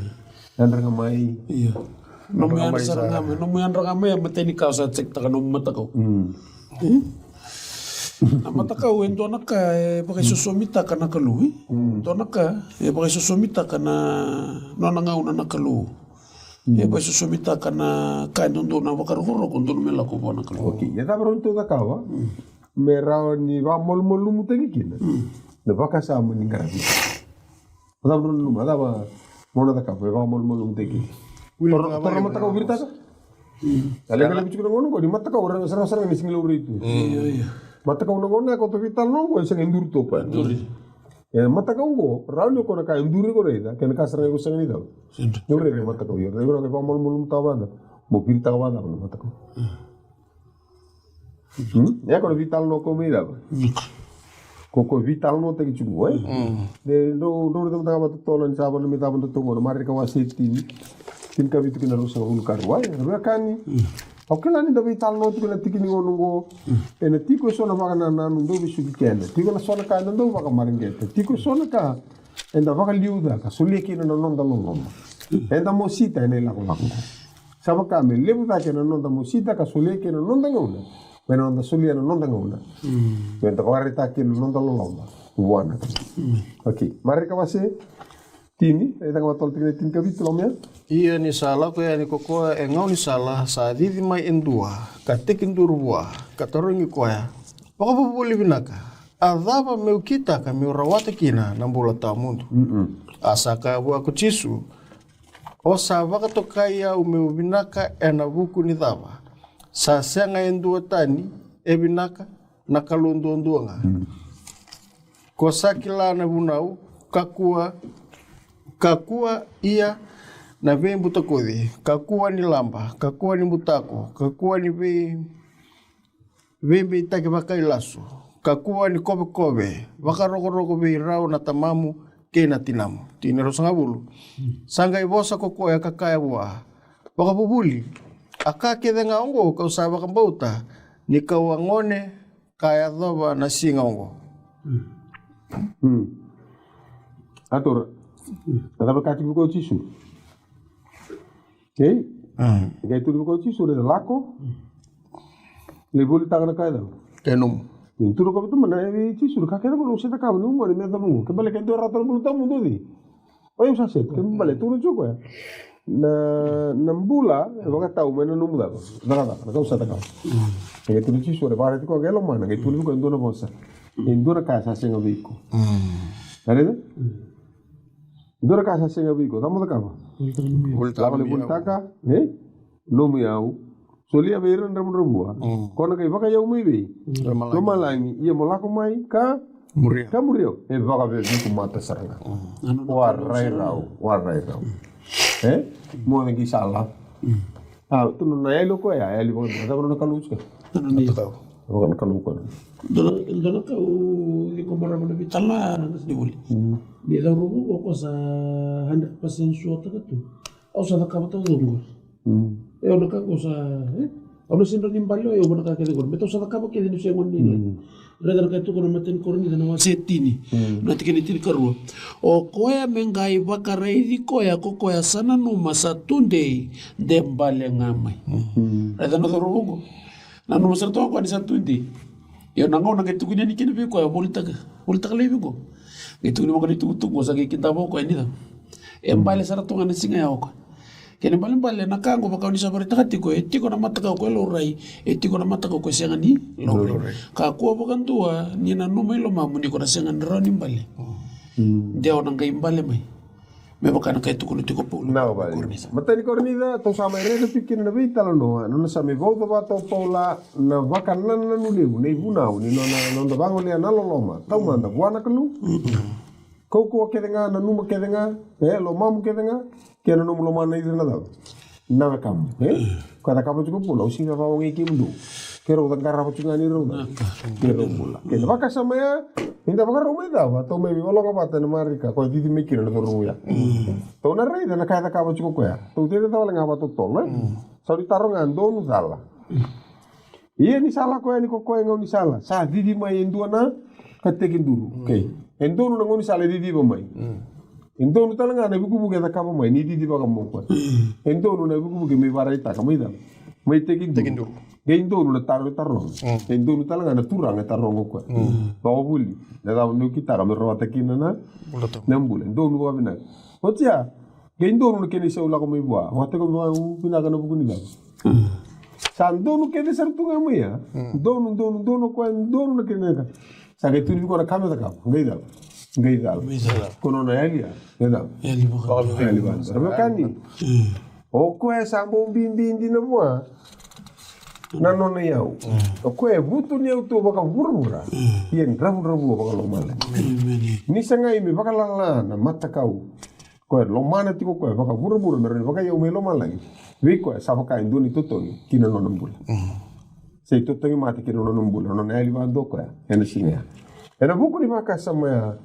Yadra ga mai. Io. Nomu yadra sara ga mai. Nomu yadra ga mai, e matai ni ka o sa check-taka nomu matakau. Mm. Na matakau e dua na ka e vakaisosomitaka na Kalou, e? Dua na ka e vakaisosomitaka na nona gauna na Kalou. E vakaisosomitaka na ka e dodonu, na vakarokoroko dodonu me lako vua na Kalou. Okay, e cava rawa ni tou cakava me rawa ni vakamalumalumutaki kina na vakasama ni qaravi? Cava na numa, cava mo na cakava me vakamalumalumutaki? Toro na matakau viritaka. A leqa levu tiko na gauna oqo ni matakau ra sarasara ga ni sega ni laurai tu. Io, io. Matakau na gauna ko ta veitalanoa oqo e sega ni duri toka. Duri. E matakau oqo rawa ni ko na ka e duri ko raica, kena ka sara ga ko sega ni cau. Ni raica matakau io, raica ko vakamalumalumutaka vata. Mo viritaka vata na matakau. Hmm? Ia ko na veitalanoa ko mai cava? Ko ko veitalanoataki tiko, e? De dou dou raica mataka vata tolo ni sa vana mai cava datou gona, Marika wase tini, tinikavitu kina ruasagavulu ka rua, e? Rua kani. Au kila ni da veitalanoa tiko na tiki ni gauna oqo. Ena tiko e so na vakanananu dau vesuki keda. Tiko na so na ka eda dau vakamareqeta. Tiko e so na ka eda vakaliuca ka solia kina na noda loloma. Eda mosita ena ilakolako oqo. Sa vaka me levu cake na noda mosita ka solia kina na noda gauna. Me na noda solia na noda gauna. Me da vakaraitaka kina na noda loloma vua na Kalou. Okay. Marika wase tini, e caka vakatolu tikina e tinikavitu, lomea. Ia ni sa lako yani ko koya e gaunisala, sa cici mai e dua, ka tekiduru vua, ka tarogi koya, "Vakavuvuli vinaka, a cava meu kitaka meu rawata kina na bula tawamudu?" A sa kaya vua ko Jisu, "O sa vakatokai au meu vinaka ena vuku ni cava? Sa sega e dua tani e vinaka, na Kalou duadua ga. Ko sa kila na vunau, kakua, kakua ia na veibutakoci, kakua ni laba, kakua ni butako, kakua ni vei, veibeitaki vakailasu, kakua ni kovekove, vakarokoroko vei rau na tamamu kei na tinamu." Tikina e ruasagavulu. Sa qai vosa ko koya ka kaya vua, "Vakavuvuli, a ka kece ga oqo kau sa vakabauta ni kau a gone ka yacova na siga oqo." Hmm. Atora. A cava ka tiko vei koya o Jisu? Ei? Qai tukuna vei koya o Jisu, "Raica, lako. Lai volitaka na ka e cau." Ka e nomu. Ni tukuna vei koya, "Tamana, e vei Jisu, na ka kece qo au sa cakava, nomu gone me yacova oqo. Ke bale ke dua e rawata na bula tawamudu, o cei?" O yau sa set, ke bale, tukuna tiko koya. Na, na bula e vakatau mai na nomu cakacaka, na ka au sa cakava. E qai tukuna Jisu, e vakaraici koya qai lomana, qai tukuna vei koya e dua na vosa. E dua na ka sa sega vei iko. Raica? Dua na ka sa sega vei iko, cava mo cakava? Volitaka. Lako lai volitaka, e? Nomu iyau. Solia vei ira na dravudravua. Ko na qai vakaiyau mai vei lomalagi, ia mo lako mai ka muria. Ka muria au. E vakaveviku mata sara ga. Warai rau, warai rau. E? Mo na qai sa lako. A, tukuna na yali o koya, yali vakadua. Cava na Kalou tiko? Vaka na Kalou koya. Dua na, dua na ka au ciqoma rawa na veitalanoa na gasi ni vuli. Ni cauravou qo sa hundred percent sure-taka tu. Au sa cakava taucoko qori. E, au na ka qo sa, e? Au na sega ni bale o yau vua na ka kece qori. Baleta au sa cakava kece ni se gone ni. Raica na ka e tukuna na imatai ni Korinica na wase tini. Na tikina e tinikarua. O koya me qai vakaraici koya, ko koya sa nanuma sa tudei, de bale ga mai. Raica na cauravou qo. Nanuma sara tu o koya ni sa tudei. Ia na gauna qai tukuni yani kina vei koya, volitaka. Volitaka laivi qo. Qai tukuni vaka na itukutuku qo, sa qai kidava o koya ni cava? E bale sara tu ga na siga ya o koya. Kena ibalebale na ka qo vaka o ni sa vakaraitaka tiko, e tiko na matakau ko e laurai, e tiko na matakau ko e sega ni laurai. Kakua vakadua ni nanuma i lomamu ni ko na sega ni rawa ni bale. De o na qai bale mai. Me vaka na ka e tukuna tiko o Paula. Na vale. Matai ni Korinica, tou sa mai raica tiko kina na veitalanoa, nona sa mai vauca vata o Paula na vakanananu levu, na ivunau ni nona, noda vagolea na loloma taumada vua na Kalou. Kaukauwa kece ga, nanuma kece ga, e, lomamu kece ga, kei na nomu lomana ira na cava? Na wekamu, e? Ka cakava tiko o Paula, au sega ni vakaogai kemudou. Keirau qarava tiko ga ni rau na, keirau bula. Kei na vakasama ya, ni da vakarau mai cava, tou mai veiwaloga vata ena Marika, koya cici mai kina na cauravou ya. Tou na raica na ka e cakava tiko o koya. Tou tere cava le ga vakatotolo, e? Tau ni taro ga, donu, cala. Ia ni sa lako yani ko koya e gaunisala, sa cici mai e dua na ka tekiduru. Okay. E donu na gaunisala e ciciva mai. E donu tale ga na ivukivuki e cakava mai ni cici vakamokoya. E donu na ivukivuki me ivakaraitaka mai cala, mai tekiduru. Tekiduru. Qai donu na taro e taroga. E donu tale ga na turaga e taroga o koya. Vakavuli, na cava meu kitaka me rawata kina na, na bula. E donu vakavinaka. Otia, qai donu na kena isau lako mai vua. Vakataki au vinaka na vuku ni cava. Sa donu kece sara tu ga mai ya. Donu, donu, donu o koya, donu na kena ka. Sa qai tukuni vei koya na ka me cakava. Qai cala. Qai cala. Qai cala. Ko nona yali ya. Qai cala. Yali vaka. Yali vaka. Ra vaka ni. O koya sa bau bibi dina vua na nona iyau. O koya e vutuniyau tu vakavuravura. Ia e dravudravua vakalomalagi. Ni sa qai me vakalala na matakau. Koya e lomana tiko koya vakavuravura me rawa ni vakaiyau mai lomalagi. Vei koya sa vaka e dua na itotogi ki na nona bula. Se itotogi mate ki na nona bula, nona yali vakadua koya ena siga ya. Ena vuku ni vakasama ya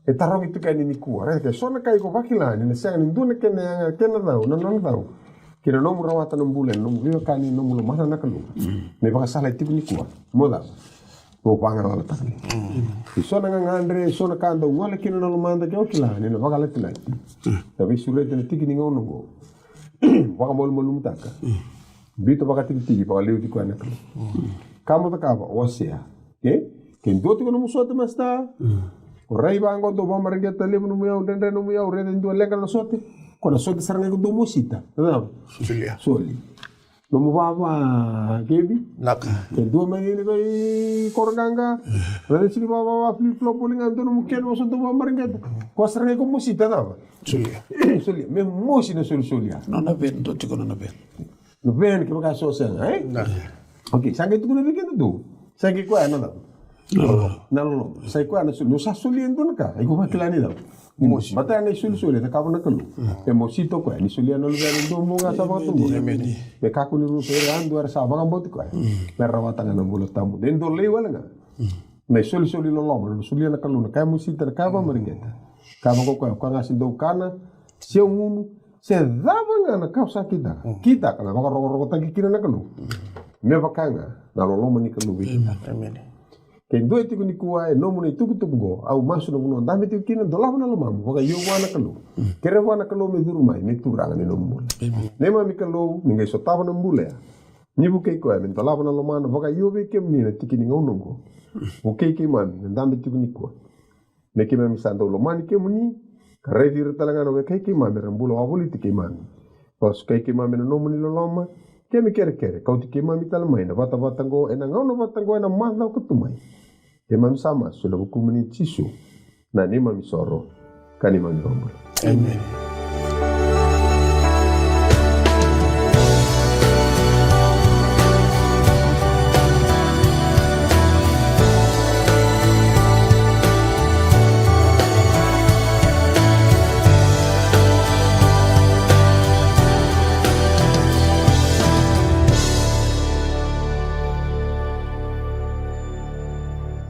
e tarogi tiko yani nikua. Raica, e so na ka iko vakila ni na sega ni dua na kena yaga, kena cau, na nona cau ki na nomu rawata na bula, ena nomu veiwekani, nomu lomana na Kalou. Na ivakasala e tiko nikua. Mo cava? Mo vagalalataka. E so na gagadre, e so na ka dau gole kina na lomada ke o kila ni na vakalatilati. Na veisureti na tiki ni gauna oqo. Vakamalumalumutaka. Biuta vakatikitiki, vakaliuci koya na Kalou. Ka mo cakava, wasea. Ke? Ke dua tiko nomu sote, masta. O rai vaqo, dau vakamareqeta, levu nomu iyau, dredre nomu iyau, raica e dua leqa na sote. Ko na sote sara ga iko dau mosita. Na cava? Solia. Soli. Nomu vava, kevi? Naka. Ke dua mai ni kai koro qaqa. Raica sini vava, flip flop, oli ga dua nomu kena, so dau vakamareqeta. Ko sara ga iko mosita, cava? Solia. Solia. Me mosi na solisoli ya. Nona ven, dua tiko nona ven. Na ven, kevaka so sega, e? Naka. Okay, sa qai tukuna vei keda tu. Sa qai koya na cava? Na loloma. Na loloma. Sa i koya na soli. Ni sa soli e dua na ka, iko vakila ni cava? Mosi. Matai na isolisoli e cakava na Kalou. E mosita o koya ni solia na luvena e dua mo ga sa vakatobu. Emeni. Me kakua ni rusa o ira yadua era sa vakabauti koya. Me ra rawata ga na bula tabu. De dua lai wale ga. Na isolisoli loloma, na solia na Kalou, na ka e mosita, na ka e vakamareqeta. Ka vaka o koya, o koya ga se dau kana, se gunu, se cava ga na ka o sa kitaka. Kitaka me vakarokorokotaki kina na Kalou. Me vaka ga na loloma ni Kalou vei keda. Emeni. Ke dua e tiko nikua e nomu na itukutuku oqo, au masu na vanua dabe tiko kina, dolava na lomamu, vakaio vua na Kalou. Kere vua na Kalou me curu mai me turaga ni nomu bula. Neimami Kalou, ni qai sotava na bula ya. Ni vukei koya me dolava na lomana, vakaio vei kemuni na tiki ni gauna oqo. Vukei keimami na dabe tiko nikua. Me keimami sa dau lomani kemuni, ka raici ira tale ga na wekai keimami era bula wavoliti keimami. Vakasukai keimami ena nomuni loloma, kemi kerekere, kauti keimami tale mai na vatavata oqo, ena gauna vata oqo, ena macawa ka tu mai. Keimami sa masu ena vukumuni Jisu, na neimami soro, ka neimami vakabula. Emeni.